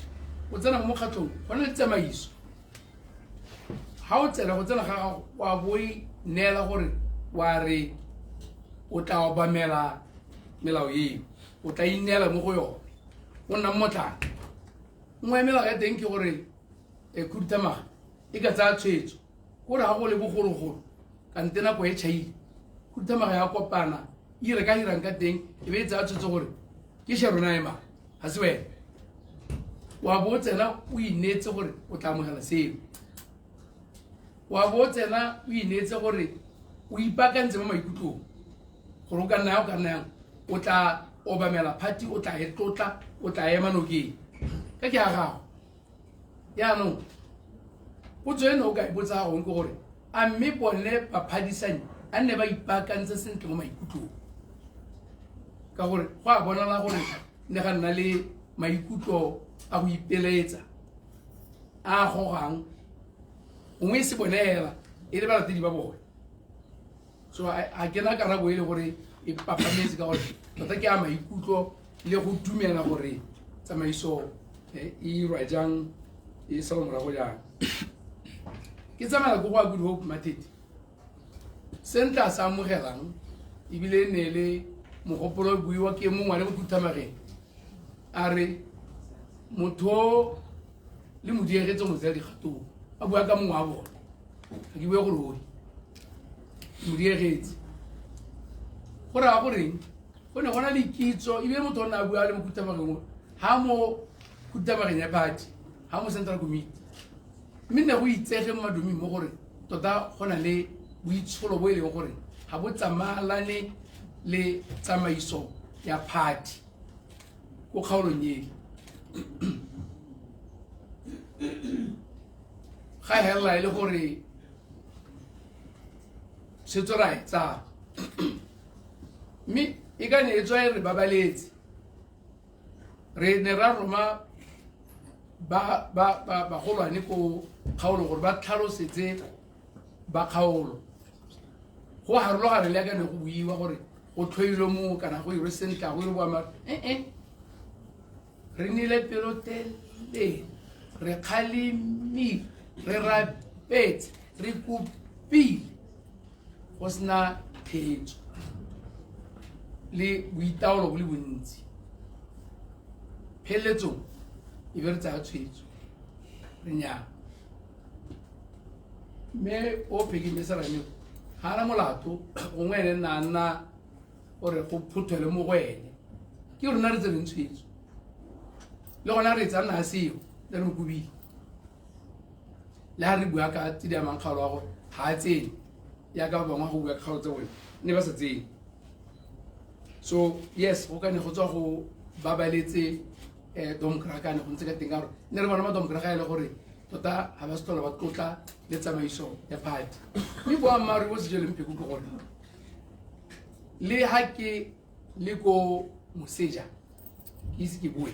O tsena mo mokgatlhong, go na le ditsamaiso. Ha o tsena, go tsena ga gago, wa bo e neela gore wa re o tla obamela melao eo, o tla ineela mo go yone, o nna mmotlana. Nngwe ya melao ya teng ke gore khuduthamaga e ka tsaya tshwetso, kore ga go le bogologolo kante nako e tšhaile, khuduthamaga ya kopana e ire ka irang ka teng, e be e tsaya tshwetso gore ke Sharon a emang, ga se wena. Wa bo o tsena o ineetse gore o tla amogela seo. Wa bo o tsena o ineetse gore o ipaakantse mo maikutlong gore o ka nna yang, o ka nna yang, o tla obamela party, o tla e tlotla, o tla ema nokeng. Ka ke ya gago. Jaanong potso eno o ka e botsa gongwe ke gore a mme bone baphadisanyi a nne ba ipaakantse sentle mo maikutlong, ka gore go a bonala gore ne ga nna le maikutlo a go ipelaetsa a gogang gongwe e se bone hela e le balatedi ba bone. So a ke na karabo e le gore e papametse ka gore tota ke a maikutlo le go dumela gore tsamaiso e irwa jang, e sala morago jang. Ke tsamaya ko go a Good Hope Mathete. Se ntla sa amogelang ebile e ne le mogopolo o buiwa ke mongwe le mo khuthamageng, a re motho le modiegetse mo tsela dikgatong, a bua ka mongwe wa bone, ga ke bue gore oe modiegetse. Go raya goreng go ne go na le kitso, ebile motho o ne a bua le mo khuthamageng ha mo khuthamageng ya party, ha mo central committee, mme ne go itsege mo maduming mo gore tota go na le boitsholo bo e leng gore ga bo tsamalane le tsamaiso ya party ko kgaolong eo. Ga helela e le gore setso ra e tsaya, mme e ka ne e tswa e re babaletse. Re ne ra roma bagolwane ko kgaolo gore ba tlhalosetse ba kgaolo. Go harologana le ya ka ne go buiwa gore go tlhoilwe mo kana go irwe sentle, go irwe boammaaruri. Re nnile pelotelele, re kgalemile, re rapetse, re kopile, go sena phetso le boitaolo bo le bontsi. Pheletsong e be re tsaya tshwetso, re nyaa. Mme o Peggy Mesarane ga ana molato, gongwe ene nna a nna gore go phuthelwe mo go ene, ke rona re tsereng tshwetso. Le gona re tsaya nna seo le re mo kobile. Le ha re bua ka tse di amang kgaolo ya gore ga a tsene, jaaka ba bangwe go bua ka kgaolo tsa bone ne ba sa tsene. So yes, go ka ne go tswa go babaletse Domkraga ne go ntse ka teng, ka gore ne re bona ma Domkraga e le gore tota ga ba se tlhola ba tlotla le tsamaiso ya party. Mme boammaaruri bo se jeleng pheko ke gore le ha ke le ko moseja Ke ise ke bue,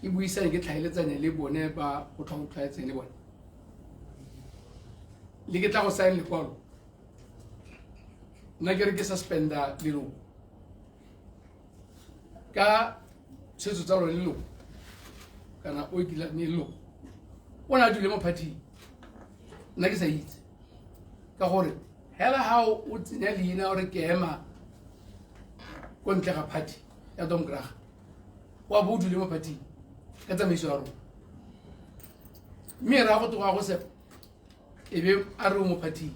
ke buisane, ke tlhaeletsane le bone ba go tlhwa go tlhaeletseng le bone, le ke tla go sign lekwalo. Nna ke re ke suspenda leloko ka tshwetso tsa lone leloko, kana o kile ne leloko o ne a dule mo phathing, nna ke sa itse, ka gore hela ha o tsenya leina gore ke ema ko ntle ga party ya Domkraga, wa bo o dule mo phathing ka tsamaiso ya rona, mme ra go tloga go sepa e be a re o mo phathing.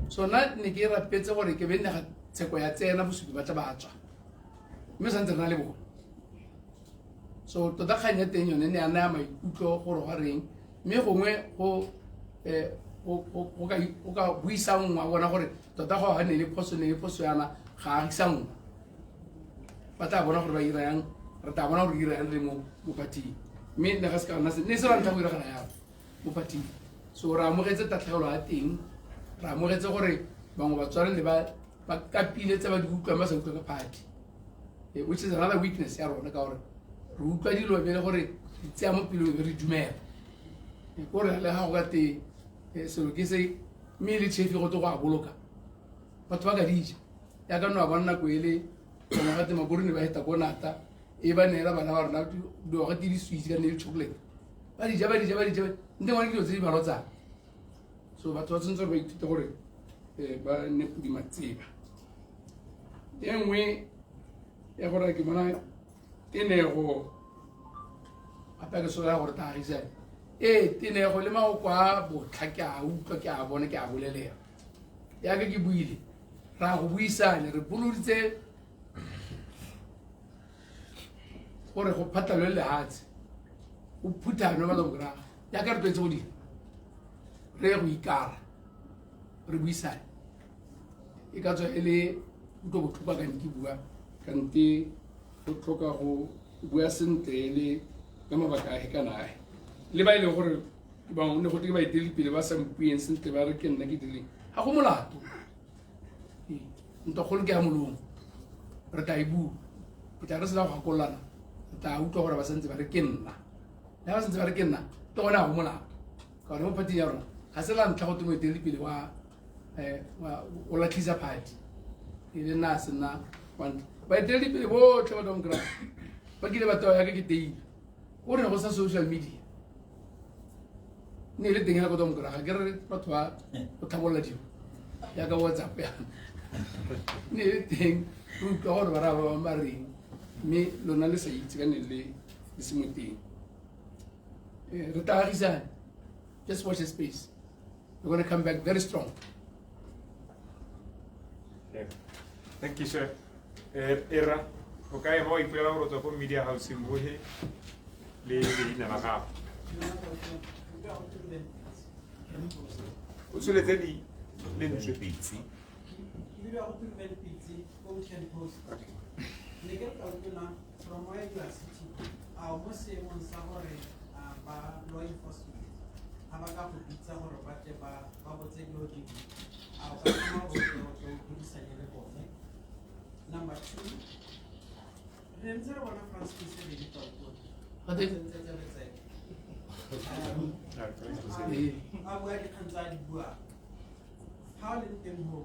So nna ne ke rapetse gore ke be nne ga tsheko ya tsena, bosupi ba tla ba tswa, mme santse re na le bone. So tota kgang ya teng yone ne ya naya maikutlo gore gwa reng, mme gongwe go ka buisanngwa bona gore tota go ga ne le phoso, ne le phoso yana ga agisanngwa, ba tla bona gore ba ira yang, re tla bona gore ira yang re mo phathing. Mme ne ga se ka nna ne se ra ntlha go iragala yalo mo phathing. So re amogetse tatlhegelo ya teng, re amogetse gore bangwe batswana ne ba kapile tse ba di utlwang ba sa utlwa ka party, which is another weakness ya rona, ka gore re utlwa dilo be le gore di tseya mo pelong be re dumela kore le ga go ka te selo ke se, mme le chefi go te go a boloka batho ba ka dija yaka nno a bona nako e le bona ga te makori ne ba heta ko nata e ba neela bana ba rona dilo ga te di sweets ka ne le chocolate ba dija ba dija ba dija nte ngwane ke dilo tse di ba rotsang. So batho ba tshwanetse gore ba ithute gore ba nne podi matseba. E nngwe ya gore ke bona tenego gape ke sola gore tagisane ee tenego le magoko a botlha ke a utlwa, ke a bona, ke a bolelela yaka ke buile ra go buisane, re boloditse gore go phatlalwe lehatshe go phuthanwe ba Domkraga yaka re tlwaetse go dira, re go ikara re buisane. E ka tswa e le utlwa botlhoko ka ke bua kante go tlhoka go bua sentle e le ka mabaka ahe kana ahe, le ba e leng gore bangwe ne go te ke baeteledipele ba sa mpueng sentle ba re ke nna ke dirileng, ga go molato. Ntwa kgolo ke ya molomo, re tla e bua, re tla re sena go gakololana, re tla utlwa gore ba santse ba re ke nna, le ba santse ba re ke nna ke gone ga go molato, ka gore mo phathing ya rona ga se la ntlha go te moeteledipele wa o latlhisa party e le nna a se nna wa ntlha. Baeteledipele botlhe ba Domkraga ba kile ba tewa yaka ke teile o re go sa social media ne le teng hela ko Domkraga, ke re batho ba go tlhabolola dilo yaka WhatsApp yana ne le teng, re utlwa gore ba raya ba bangwe ba reng, mme lona le sa itse ka ne le se mo teng. Re tla agisane, just watch the space, we're going to come back very strong. Thank you, sir. Era, o ka ema wa ipolela gore o tswa ko media house bohe le leina la gago. O tsholetse di lentswe. Pitse. Ne ke re Tautona, from where you are sitting, a o mo seemong sa gore ba law enforcement ga ba ka go bitsa gore ba tle ba botse dilo dingwe, a o ka kgona gore o tle o buisane le bone? Number two, re ntse re bona Francis Mosebedi Tautona tsentse tsebe a bua dikgang tse a di buang, ga o leng teng ho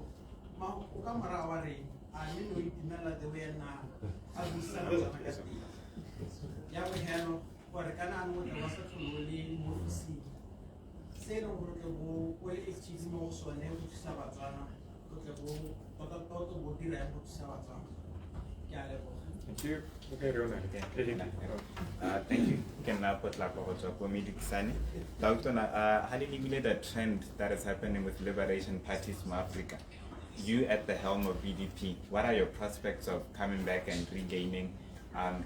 o ka morago wa reng, a mme ne o itumela the way na a buisana tsona ka teng? Ya bogelo gore kana anong o tle ba sa tlhole o le mo ofising se e leng gore o tle bo o le active mo go sone go thusa Batswana, o tle bo tota-tota bo dira yang go thusa Batswana? Ke a leboga. Thank you. Okay, Rona. Thank you. Ke nna Potlako go tswa ko Medikisane. Tautona, ha le lebile the trend that is happening with liberation parties mo Africa, you at the helm of BDP, what are your prospects of coming back and regaining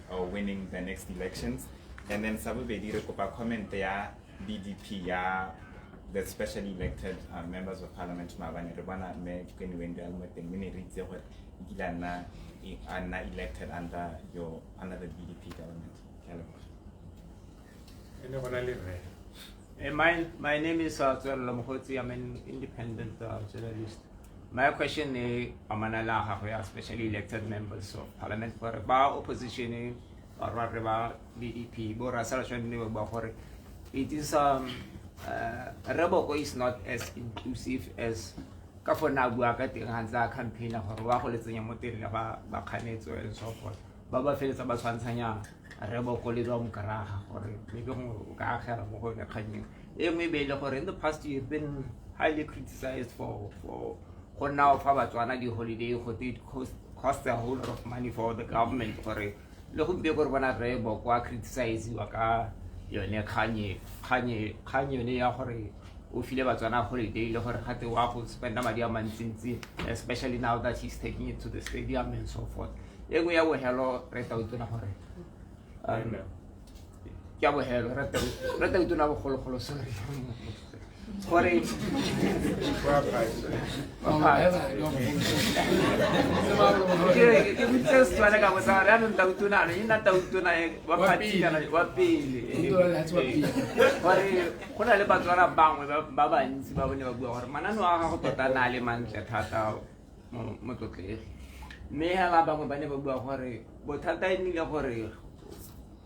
or winning the next elections? And then sa bobedi, re kopa comment ya BDP ya the specially elected members of parliament maabane, re bona mme Kwenwendo a le mo teng, mme ne re itse gore e kile a nna elected under the BDP government. Ke a leboga. E ne go na le rre. My name is Tswelelo Mogotsi. I'm an independent journalist. My question e amana la gagwe ya specially elected members of parliament, gore ba opposition ba re ba BDP bo Russell Shane ba gore it is Reboko is not as inclusive as ka fo na bua ka teng ga ntse a campaigna gore wa go le tsenya mo teng le ba kganetso and so forth. Ba ba feletsa ba tshwantshanya Reboko le Domkraga gore maybe gongwe o ka agela mo go yone kgannyeng e nngwe e be e le gore in the past you've been highly criticized for go nna fa Batswana di-holiday go it costs a whole lot of money for the government gore le gompieno gore bona Reboko a criticize-iwa ka yone kgang yone ya gore o file Batswana holiday le gore gate wa go spenda madi a mantsintsi, especially now that he's taking it to the stadium and so forth. E nngwe ya bohelo re tautona gore ke ya bohelo re tautona bogologolo, sorry, gore ke botse Setswana ka botsa gore yaanong tautona ano e nna tautona wa party kana wa pele, gore go na le Batswana bangwe ba bantsi ba bone ba bua gore mananeo a gago tota na le mantle thata motlotlegi, mme hela bangwe ba ne ba bua gore bothata e nnile gore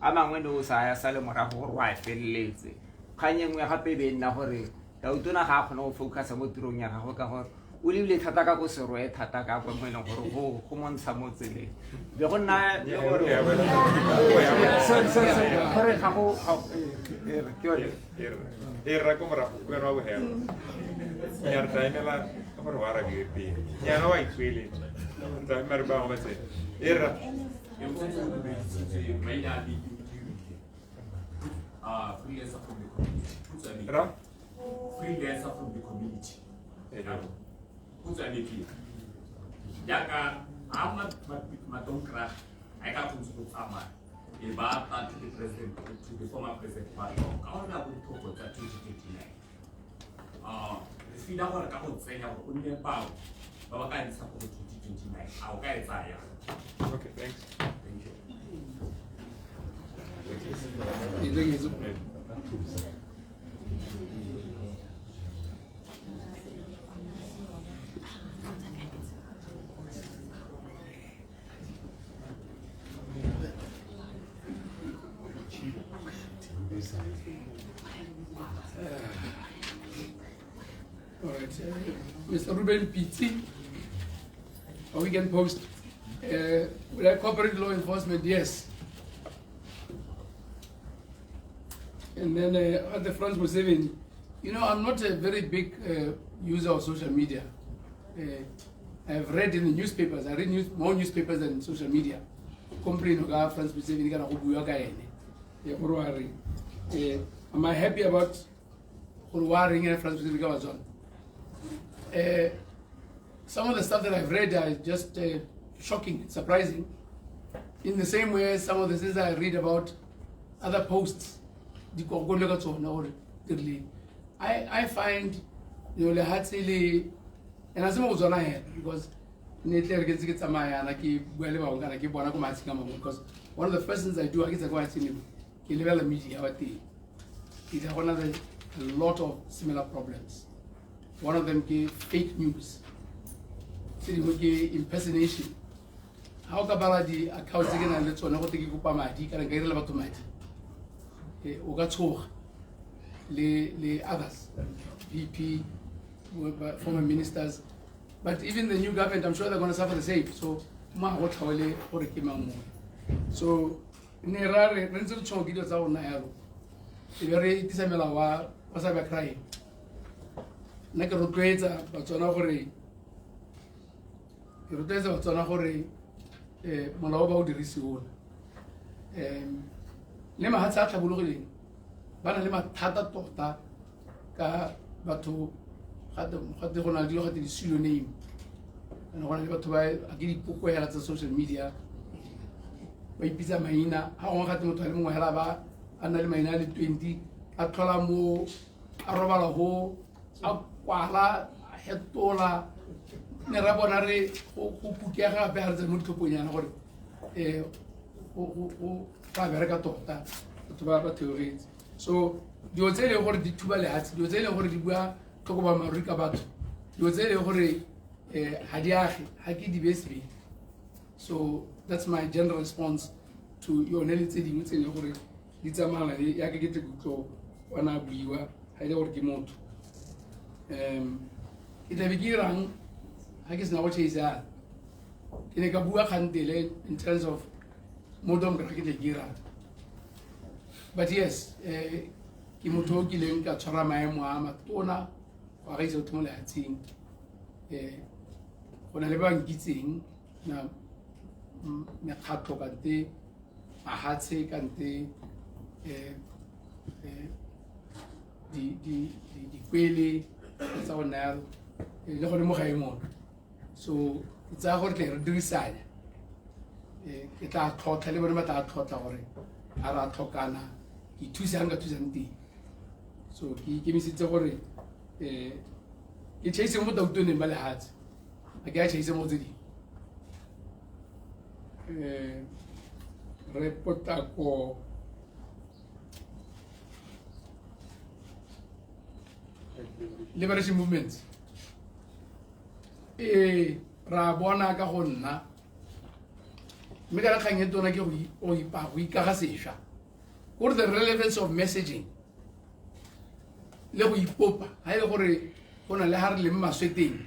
a mangwe ne o sa ya sale morago gore wa feleletse. Kgang e nngwe gape e be nna gore tautona ga a kgone go focusa mo tirong ya gagwe ka gore o lebile thata ka ko seroe thata ka kwa mo e leng gore go montsha mo tseleng be go nna le gore gore ga go ke yone e rra ko morago wena wa bohelo ya re tla emela gore wa arabiwe pele nyana wa itsweletsa tla ema re bangwe ba tsene e rra. Freelancer from the community. Ra? Freelancer from the community. Yaka, I'm not Madomkraga. I got to about to the president, to the former president. I want to talk about 2029. The feeder work out saying, only about 2029. I'll get it. Okay, thanks. Thank you. All right, Mr. Ruben Pitti, a Weekend Post. Will I cooperate law enforcement? Yes. And then at the Frans Museveni, you know, I'm not a very big user of social media. I've read in the newspapers. I read more newspapers than social media. Complain about Frans Museveni. Am I happy about Frans Museveni? Some of the stuff that I've read are just shocking, surprising. In the same way, some of the things I read about other posts, I find, you know, and I because because one of the first things I do, I get media, a lot of similar problems. One of them is fake news, impersonation. How about the accounts again and let's go take le others, VP, former ministers, but even the new government, I'm sure they're going to suffer the same. So, so cyber crime. Nna ke rotloetsa Batswana gore molao ba o dirise ona. Le mahatshe a tlhabologileng ba na le mathata tota ka batho gate go na le dilo gate di-pseudonym, and go na le batho ba a ke dipoko hela tsa social media ba ipitsa maina. Ga gongwe gate motho a le mongwe hela ba a nna le maina a le 20 a tlhola mo a robala go a kwala a hetola ne ra bona re go pukega gape ga re tsene mo ditlhophong yana gore go ba bereka tota batho ba theogetse. So dilo tse e leng gore di thuba lehatshe, dilo tse e leng gore di bua tlhoko ba maruri ka batho, dilo tse e leng gore Ga di age, ga ke di beye sebele. So that's my general response to yone le tse dingwe tse e leng gore di tsamaya le yaka ke tle ke utlwa wana buiwa ga e le gore ke motho. Ke tlabe ke irang ga ke sena go chasana. Ke ne ka bua kgantele in terms of mo Domkrag ke tle ke irang. But yes, ke motho o kileng ka tshwara maemo a matona go agaisa batho mo lefatsheng. Go na le ba nkitseng na mekgatlho kante mahatshe kante dikwele tsa go nna le gone mo gae mono. So ke tsaya gore tle re dirisanya, ke tla tlhotlha le bone ba tla tlhotlha gore a re a tlhokana ke thuse ga nka thusang teng. So ke ikemisitse gore ke chase mo tautoneng ba lehatshe, ga ke a chase mo tse dingwe. Re Potlako Liberation Movement ra bona ka go nna mme ka kgang e tona ke go ikaga sešwa, gore the relevance of messaging le go ipopa ga e le gore go na le ga re leng maswe teng,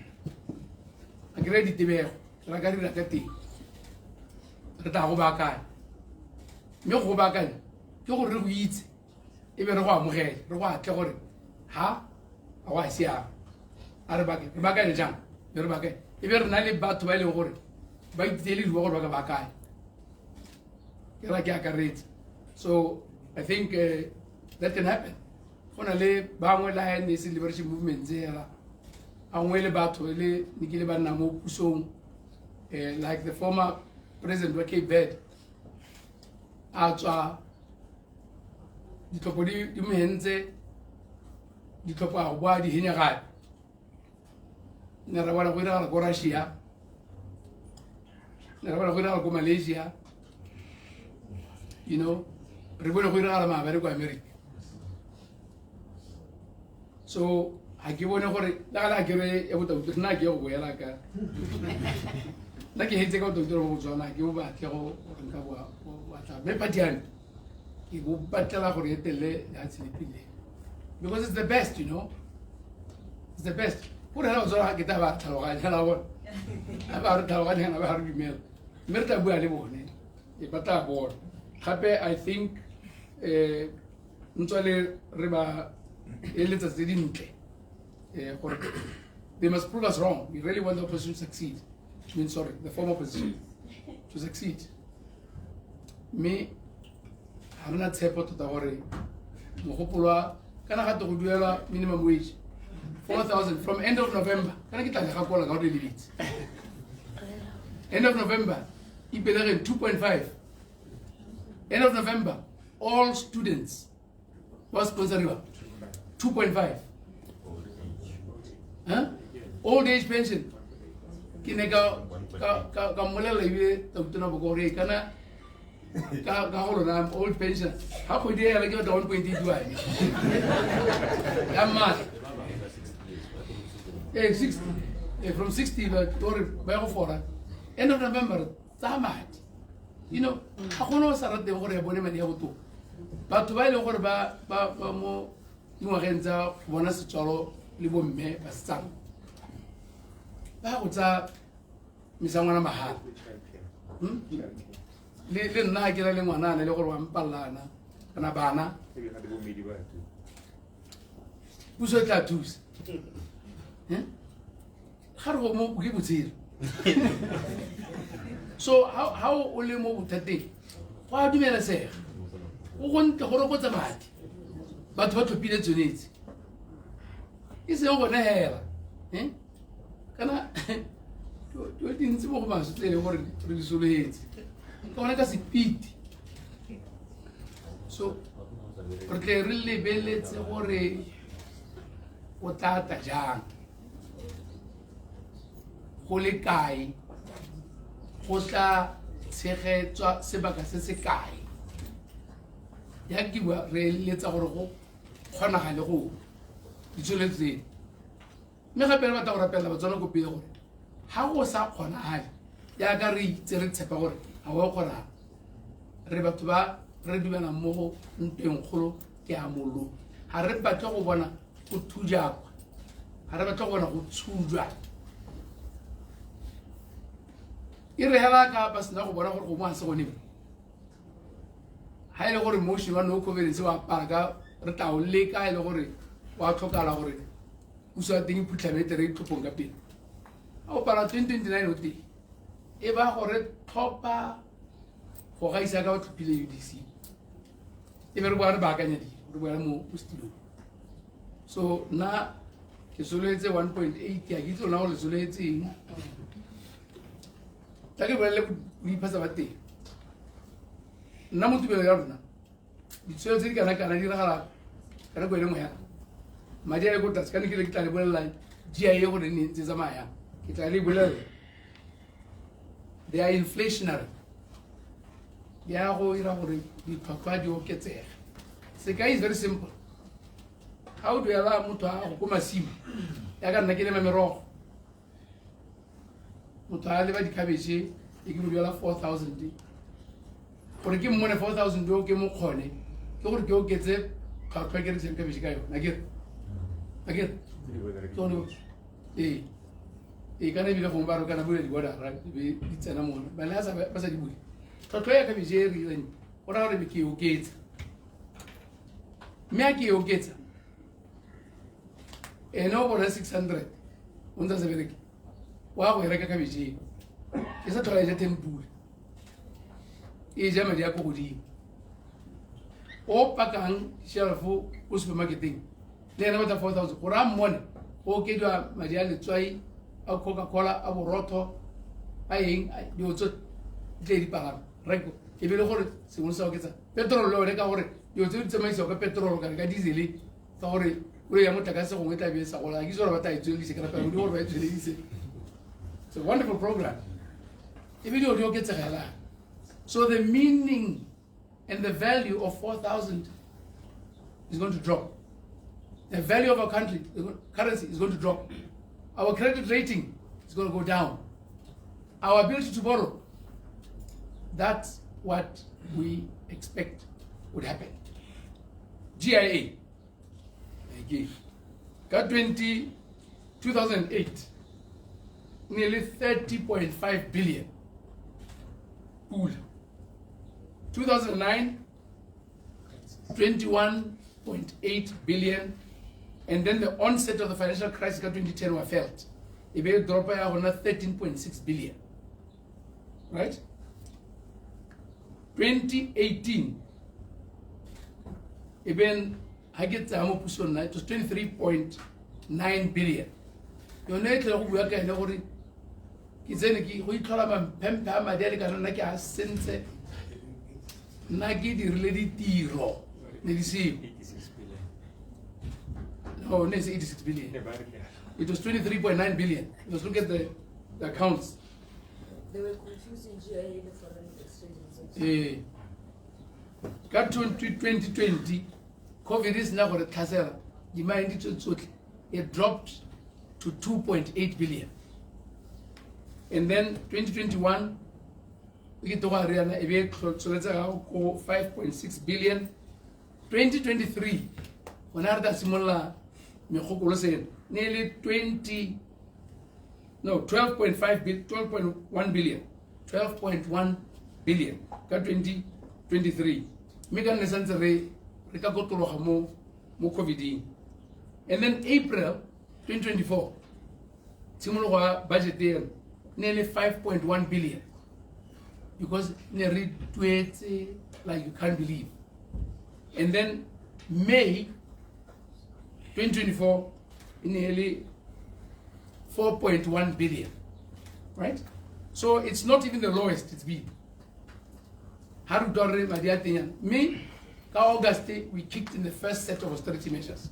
a kry-a ditebego ra ka dira ka teng, re tla go baakanya. Mme go baakanya ke gore re go itse e be re go amogele, re go atle gore ha a go a siama, a re baakanye jang, be re baakanye e be re na le batho ba e leng gore ba itelediwa gore ba ka baakanya. Ke ra ke akaretse. So I think that can happen. Go na le bangwe la ne se liberation movement tse hela a nngwe le batho le ne ke le ba nna mo pusong, like the former president wa Cape Verde a tswa ditlhopho di mo hentse, ditlhopho a go boa di henya gape. Ne ra bona go iragala ko Russia, ne ra bona go iragala ko Malaysia, you know, re bone go iragala maabane ko America. So ga ke bone gore le gale a kere ya botauto nna ke go boela ka nna ke hetse ka botauto bo Botswana, ke bo batle go nka bo batla mme party ya me ke bo batlela gore e telele lehatshe le pele, because it's the best, you know, it's the best. Gore hela Botswana ga ke tla ba tlhaloganya la bona, ga ba re tlhaloganya ga ba re dumela, mme re tla bua le bone e ba tla bona. Gape I think ntswa le re ba eletsa tse dintle, gore they must prove us wrong. We really want the opposition to succeed. I mean, sorry, the former opposition to succeed. Mme ga rena tshepo tota gore mogopolo wa kana gape go duelwa minimum wage 4,000 from end of November. Kana ke tla le gakola ka gore le lebetse. End of November, Ipelegeng 2.5. End of November, all students was sponsoriwa 2.5. Huh? Old age pension. Ke ne ka mmolelela ebile tautona boko gore kana ka go lona old pension ga kgwedi e ela ke batla 1.8 ya maatla. 60 from 60 ba gore ba ya go fora end of November tsa madi. You know, ga gona o sa rateng gore ya bone madi ya botoka. Batho ba e leng gore ba mo dingwageng tsa go bona setswalo le bomme basetsana ba go tsa mesangwana mahala. Le nna ke na le ngwana le gore wa mpallana kana bana, puso e tla thusa. Ga re go mo ke botshelo. So how o le mo bothateng go a dumelesega, go gontle go rokotsa madi, batho ba tlhophile tsonetse e seng gone hela. Kana dilo dintsi mo go maswe tse e leng gore re di sologetse ka gone ka sepiti. So re tle re lebeletse gore o tla tla jang, go le kae, go tla tshegetswa sebaka se se kae. Ya ke bua re eletsa gore go kgonagale go ditsholetse. Mme gape re batla go rapela Batswana ko pele gore Ga go sa kgonagale jaaka re itse re tshepa gore ga go kgonagala, re batho ba re dumelang mo go ntweng kgolo ke a mollo. Ga re batle go bona go thujakwa, ga re batle go bona go tshujwa. E re hela ka ba sena go bona gore go mo ga se gone, ga e le gore motion wa no confidence wa apara ka re tla o leka, e le gore wa tlhokala gore puso ya teng e phutlhame e tere e tlhophong ka pele. A o pala 2029 o teng e ba gore tlhopha go gaisa ka ba tlhophile UDC, e be re boa re baakanya dilo, re boela mo setilong. So nna ke sololetse 1.8, a ke itse lona gore le sololetse eng. Tla ke bolelele boiphatsa ba teng. Nna mo tumelo ya rona, ditshwetso tse di kana-kana di diragala ka nako e le nngwe yana, madi a le ko tlase. Ka ne ke le ke tla le bolelela GIA gore ne ntse tsamaya, ke tla le bolelela they are inflationary, di ya go ira gore ditlhwatlhwa di oketsege. Sekai is very simple. Ga o duela motho a go ko masimo, ya ka nna ke lema merogo, motho a leba dikhabetšhe e ke mo duela 4000, gore ke mmone 4000 o ke mo kgone, ke gore ke oketse tlhwatlhwa ke rekisang khabetšhe ka yone. Akere ee, ee, kana ebile gongwe ba re kana bula di-border-a be di tsena mona, ba le ba sa di bule, tlhwatlhwa ya khabetšhe e re irang go raya gore ke e oketsa. Mme a ke e oketsa, ene o bona 600 o ntse a sa bereke, wa go e reka khabetšhe eo, e sa tlhola e ja ten pula, e ja madi a ko godimo. O pakang shelf ko supermarketeng le ena batla 4000 gore a mmone, go okediwa madi a letswai, a Coca-Cola, a borotho, a eng, dilo tse di tle di palama reko, e be le gore sengwe se oketsa petrol le yone, ka gore dilo tse di tsamaisiwa ka petrol kana ka diesel, ka gore koloi ya motlakase gongwe e tla be e sa gola. Ke itse gore ba tla e tsweledise, ke rapela Modimo gore ba e tsweledise. It's a wonderful program. E be dilo di oketsegela. So the meaning and the value of 4000 is going to drop. The value of our country, the currency, is going to drop. Our credit rating is going to go down. Our ability to borrow, that's what we expect would happen. GIA, again, got 2008, nearly 30.5 billion. Pool. 2009, 21.8 billion. And then the onset of the financial crisis in 2010 were felt. E be drop ya gona 13.6 billion. Right? 2018, even ha ke tsaya mo pusong nna, it was 23.9 billion. Yone e tle go bua ka ene gore ke tsene ke go itlhola mamphemphe a madi a lekana, nna ke a sentse, nna ke dirile ditiro, ne di seo. No, ne se 86 billion. It was 23.9 billion. Let's look at the accounts. They were confusing GIA le foreign exchange reserves. Eh. Ka 2020, COVID is now gore tlhasela di-mine tse tsotlhe, it dropped to 2.8 billion. And then 2021, e ke toga re yana, e be e tsweletse ga ko 5.6 billion. 2023, gona re tla simolola megopolo seno, ne e le 20, no, 12.5 12.1 billion, 12.1 billion ka 2023. Mme ka nne santse re ka kotologa mo COVID-ing. And then April 2024, tshimologo ya budget eno ne le 5.1 billion, because ne re tuetse like you can't believe. And then May 2024, e ne le 4.1 billion, right? So it's not even the lowest it's been. Ha re utlwa gore madi a teng yana. Mme ka August, we kicked in the first set of austerity measures.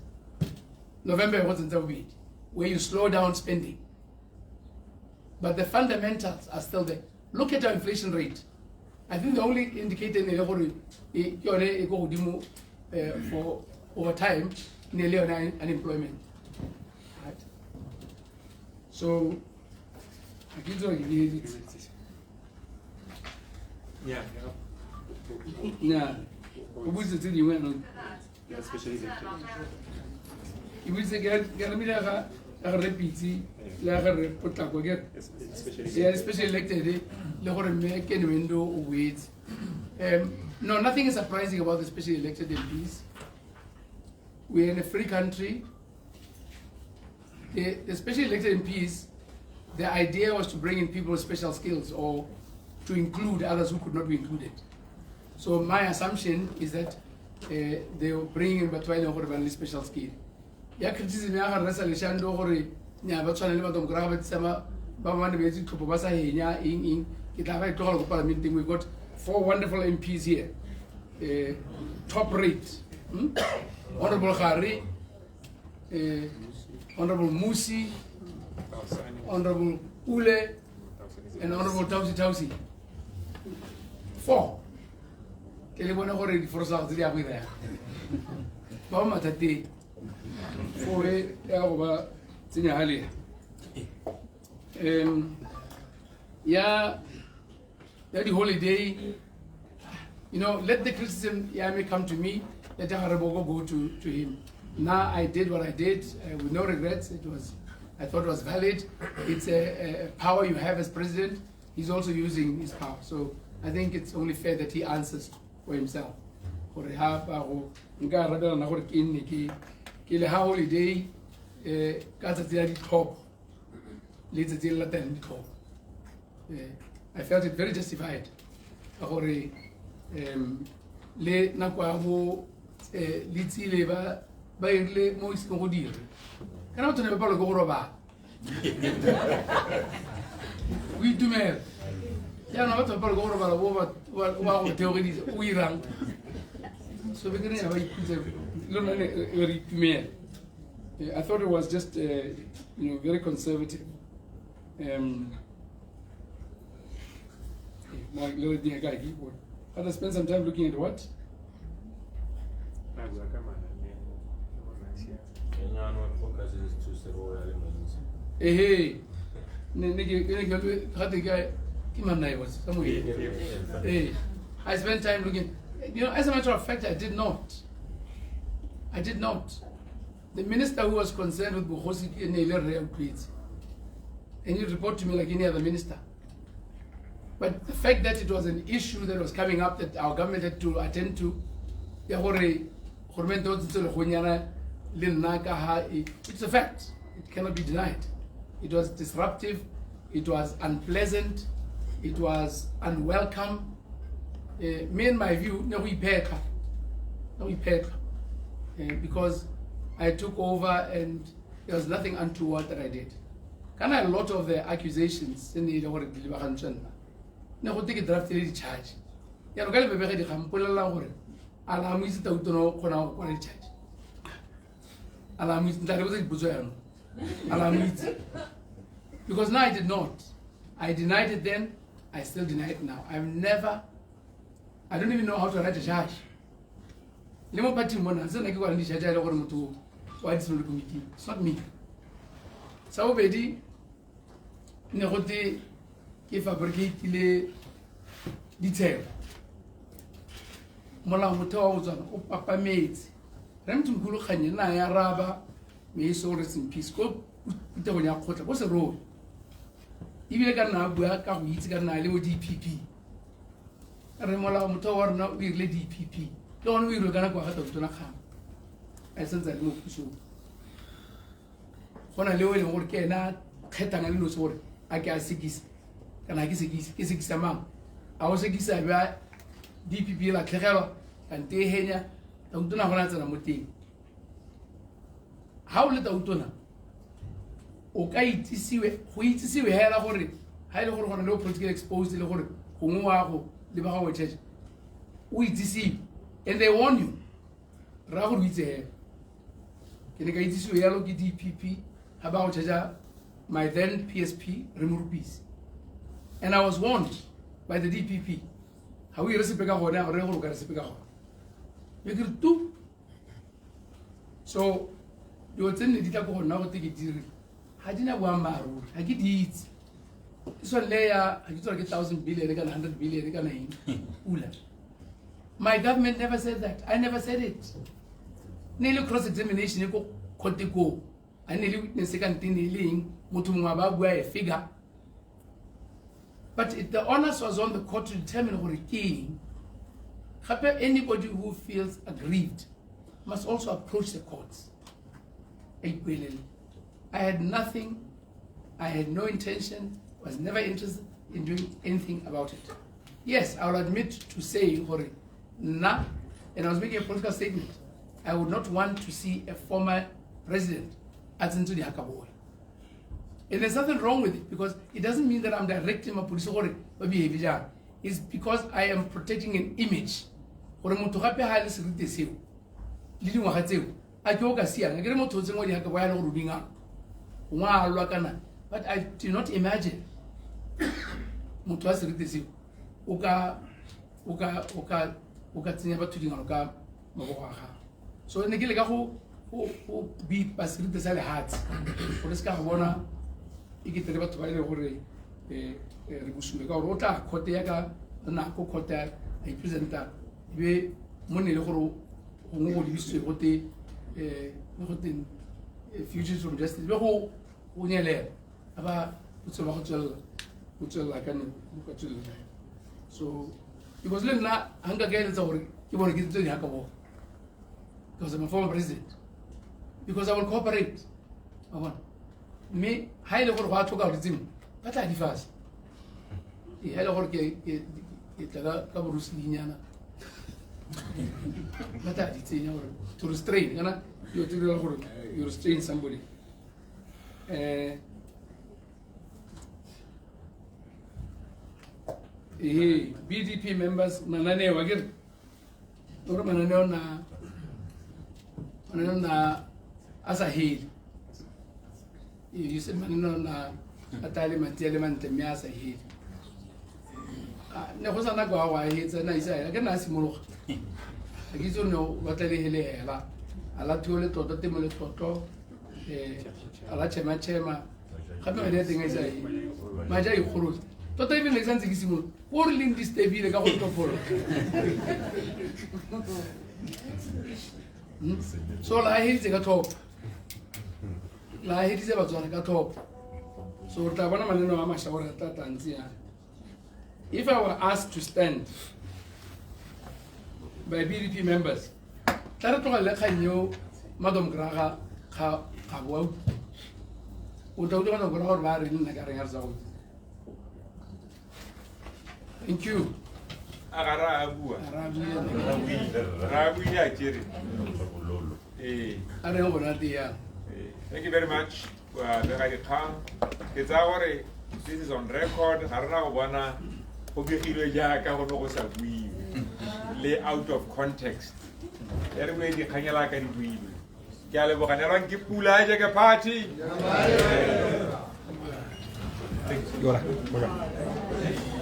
November, go tsentsa bobedi, where you slow down spending. But the fundamentals are still there. Look at our inflation rate. I think the only indicator ne le gore ke yone e ko godimo, for over time, ne le yone unemployment. Right? So Ga ke itse gore ke di heditse. Nnyaa, o buisitse tse dingwe jaanong. Ke buisitse ke arabile ya ga rre Pitse le ya ga rre Potlako ke ya special elected le gore mme Ken Wendo o boetse. No, nothing is surprising about the specially elected MPs. We are in a free country. The specially elected MPs, the idea was to bring in people with special skills or to include others who could not be included. So my assumption is that they will bring in batho ba e leng gore ba na le special skill. Ya criticism ya ga rre Saleshando gore nya ba tshwana le batho ba ba tsama ba ba ne ba etse ditlhopho ba sa henya eng eng, ke tla ba e tlogela ko parlamenteng. We've got 4 wonderful MPs here, top rate. Honorable Gare, Honorable Musi, Honorable Ule, and Honorable Tausi Tausi. 4. Ke le bone gore diforosa tse di ya go ira. Ba ba mathateng. 4 e ya go ba tsenya hale. Ya the holiday, you know, let the criticism may come to me, let Harebogo go to him. Now I did what I did with no regrets. It was, I thought it was valid. It's a power you have as president. He's also using his power. So I think it's only fair that he answers for himself. Gore ha ba go nka arabela nna gore ke nne ke le ha holiday ka tsatsi la ditlhopho le tsatsi le latelang ditlhopho. I felt it very justified. Ka gore le nako ya bo le tsile ba irile mo iseng go dire. Kana batho ne ba palelwa ke go robala. O itumela. Jaanong batho ba palelwa ke go robala bo ba go theogedisa o irang. So be ke re ba ikhutse le rona ne re itumela. I thought it was just you know, very conservative. I spent some time looking at what? Hey, I spent time looking. You know, as a matter of fact, I did not. I did not. The minister who was concerned with Bogosi, and he reported to me like any other minister. But the fact that it was an issue that was coming up that our government had to attend to, it's a fact. It cannot be denied. It was disruptive, it was unpleasant, it was unwelcome. Me and my view, because I took over and there was nothing untoward that I did. Kind of a lot of the accusations in the ne go te ke draftile di-charge. Jaanong ka lebebege dikgang mpolelela gore a la mo itse Tautona o kgonang go kwala di-charge. A la mo itse, ntla re botsa dipotso jaanong. A la mo itse. Because now I did not. I denied it then, I still deny it now. I've never, I don't even know how to write a charge. Le mo party mona, se nna ke kwalang di-charge a e le gore motho wa disciplinary committee. It's not me. Sa bobedi, ne go te ke fabricatile ditsheko. Molao motheo wa Botswana o papametse. Re Mthimkhulu Kganye nna ya araba may his soul rest in peace ko phuthegong ya kgotla ko Serowe. Ebile ka nna a bua ka go itse ka nna le mo DPP. Re molao motheo wa rona o irile DPP. Le gone o irilwe ka nako ya ga Tautona Kgang. A santse a le mo pusong. Go na le o e leng gore ke ena a kgethang a le nosi gore a ke a sekisa. Kana ke sekisa, ke sekisa mang? A o sekisa bja DPP la tlhegelwa kante e henya Tautona gona tsena mo teng. Ha o le Tautona o ka itsisiwe, go itsisiwe hela gore ha e le gore gona le o politically exposed le gore gongwe wa go le ba ga church o itsisiwe and they warn you. Ra gore o itse hela. Ke ne ka itsisiwe yalo ke DPP ha ba go charge my then PSP Remorupisi. And I was warned by the DPP. Ha o ire sepe ka gone, a gore gore o ka re sepe ka gone. Be ke re tu. So dilo tse nne di tla ko go nna go te ke dire. Ga di na boammaaruri, ga ke di itse. This one layer, I get 1,000 billion, 100 billion, pula. My government never said that. I never said it. Nearly cross-examination, go. I nearly witness second thing, a figure. But the onus was on the court to determine what king. Anybody who feels aggrieved must also approach the courts. I had nothing, I had no intention, was never interested in doing anything about it. Yes, I will admit to saying, nah, and I was making a political statement. I would not want to see a former president at into the Hakaboy. And there's nothing wrong with it, because it doesn't mean that I'm directing my police or behavior. It's because I am protecting an image. Gore motho gape ha le serite seo le dingwaga tseo a ke o ka siang ke re motho o tsengwa dihaka ba ya le gore o dingalo gongwe a lwa kana, but I do not imagine motho a serite seo o ka tsenya batho dingalo ka mabogo a gagwe. So ne ke leka go bipa serite sa lehatshe gore se ka go bona e ke tere batho ba e le gore re bosula ka gore o tla khote ya ka nako khote a ipresenta ebe mo ne le gore gongwe go lebisitswe gote go te futures from justice be go nyelela a ba o tswela go tswelela ka ne go ka tswelela. So because le nna ga nka ka eletsa gore ke bone ke tse di haka bo, because I'm a former president, because I will cooperate. Wa bona, mme ha e le gore go a tlhoka gore tsengwe ba tla di fasa. Ee, ha e le gore ke tla ka borusilinyana ba tla di tsenya gore to restrain kana you tse gore you restrain somebody. BDP members mananeo a ke gore mananeo na a sa hele. You said mananeo na a tla le mantsi a le mantle mme a sa hele. Ne go sa nako a go a hetsa na isa ke na a simologa. A ke itse gore ne o batla le hele hela. A la thuo le tlotlo temo le tlotlo a la chema chema gape madi a teng a isa madi a ikgolola tota ebile ke santse ke simolola ko re leng disturbile ka go tlhopholo. So la heditse ka tlhopho, la heditse Batswana ka tlhopho. So re tla bona mananeo a mašwa gore a tla ntse yang. If I were asked to stand by BDP members, tla re tlogelele kgang eo Madam Graga ga boa o tla utlwa Madam Graga gore ba reng nna ka reng a re sa go. Thank you. A ga ra bua. Ra buile a kere. A re go bona tia. Thank you very much. Wa bega dikgang. Ke tsaya gore this is on record. Ga rena go bona go begilwe jaaka go ne go sa buiwe le out of context. Ya re bue dikganyela ka di builwe. Ke a leboga nelwang ke pula jaaka party. Thank you.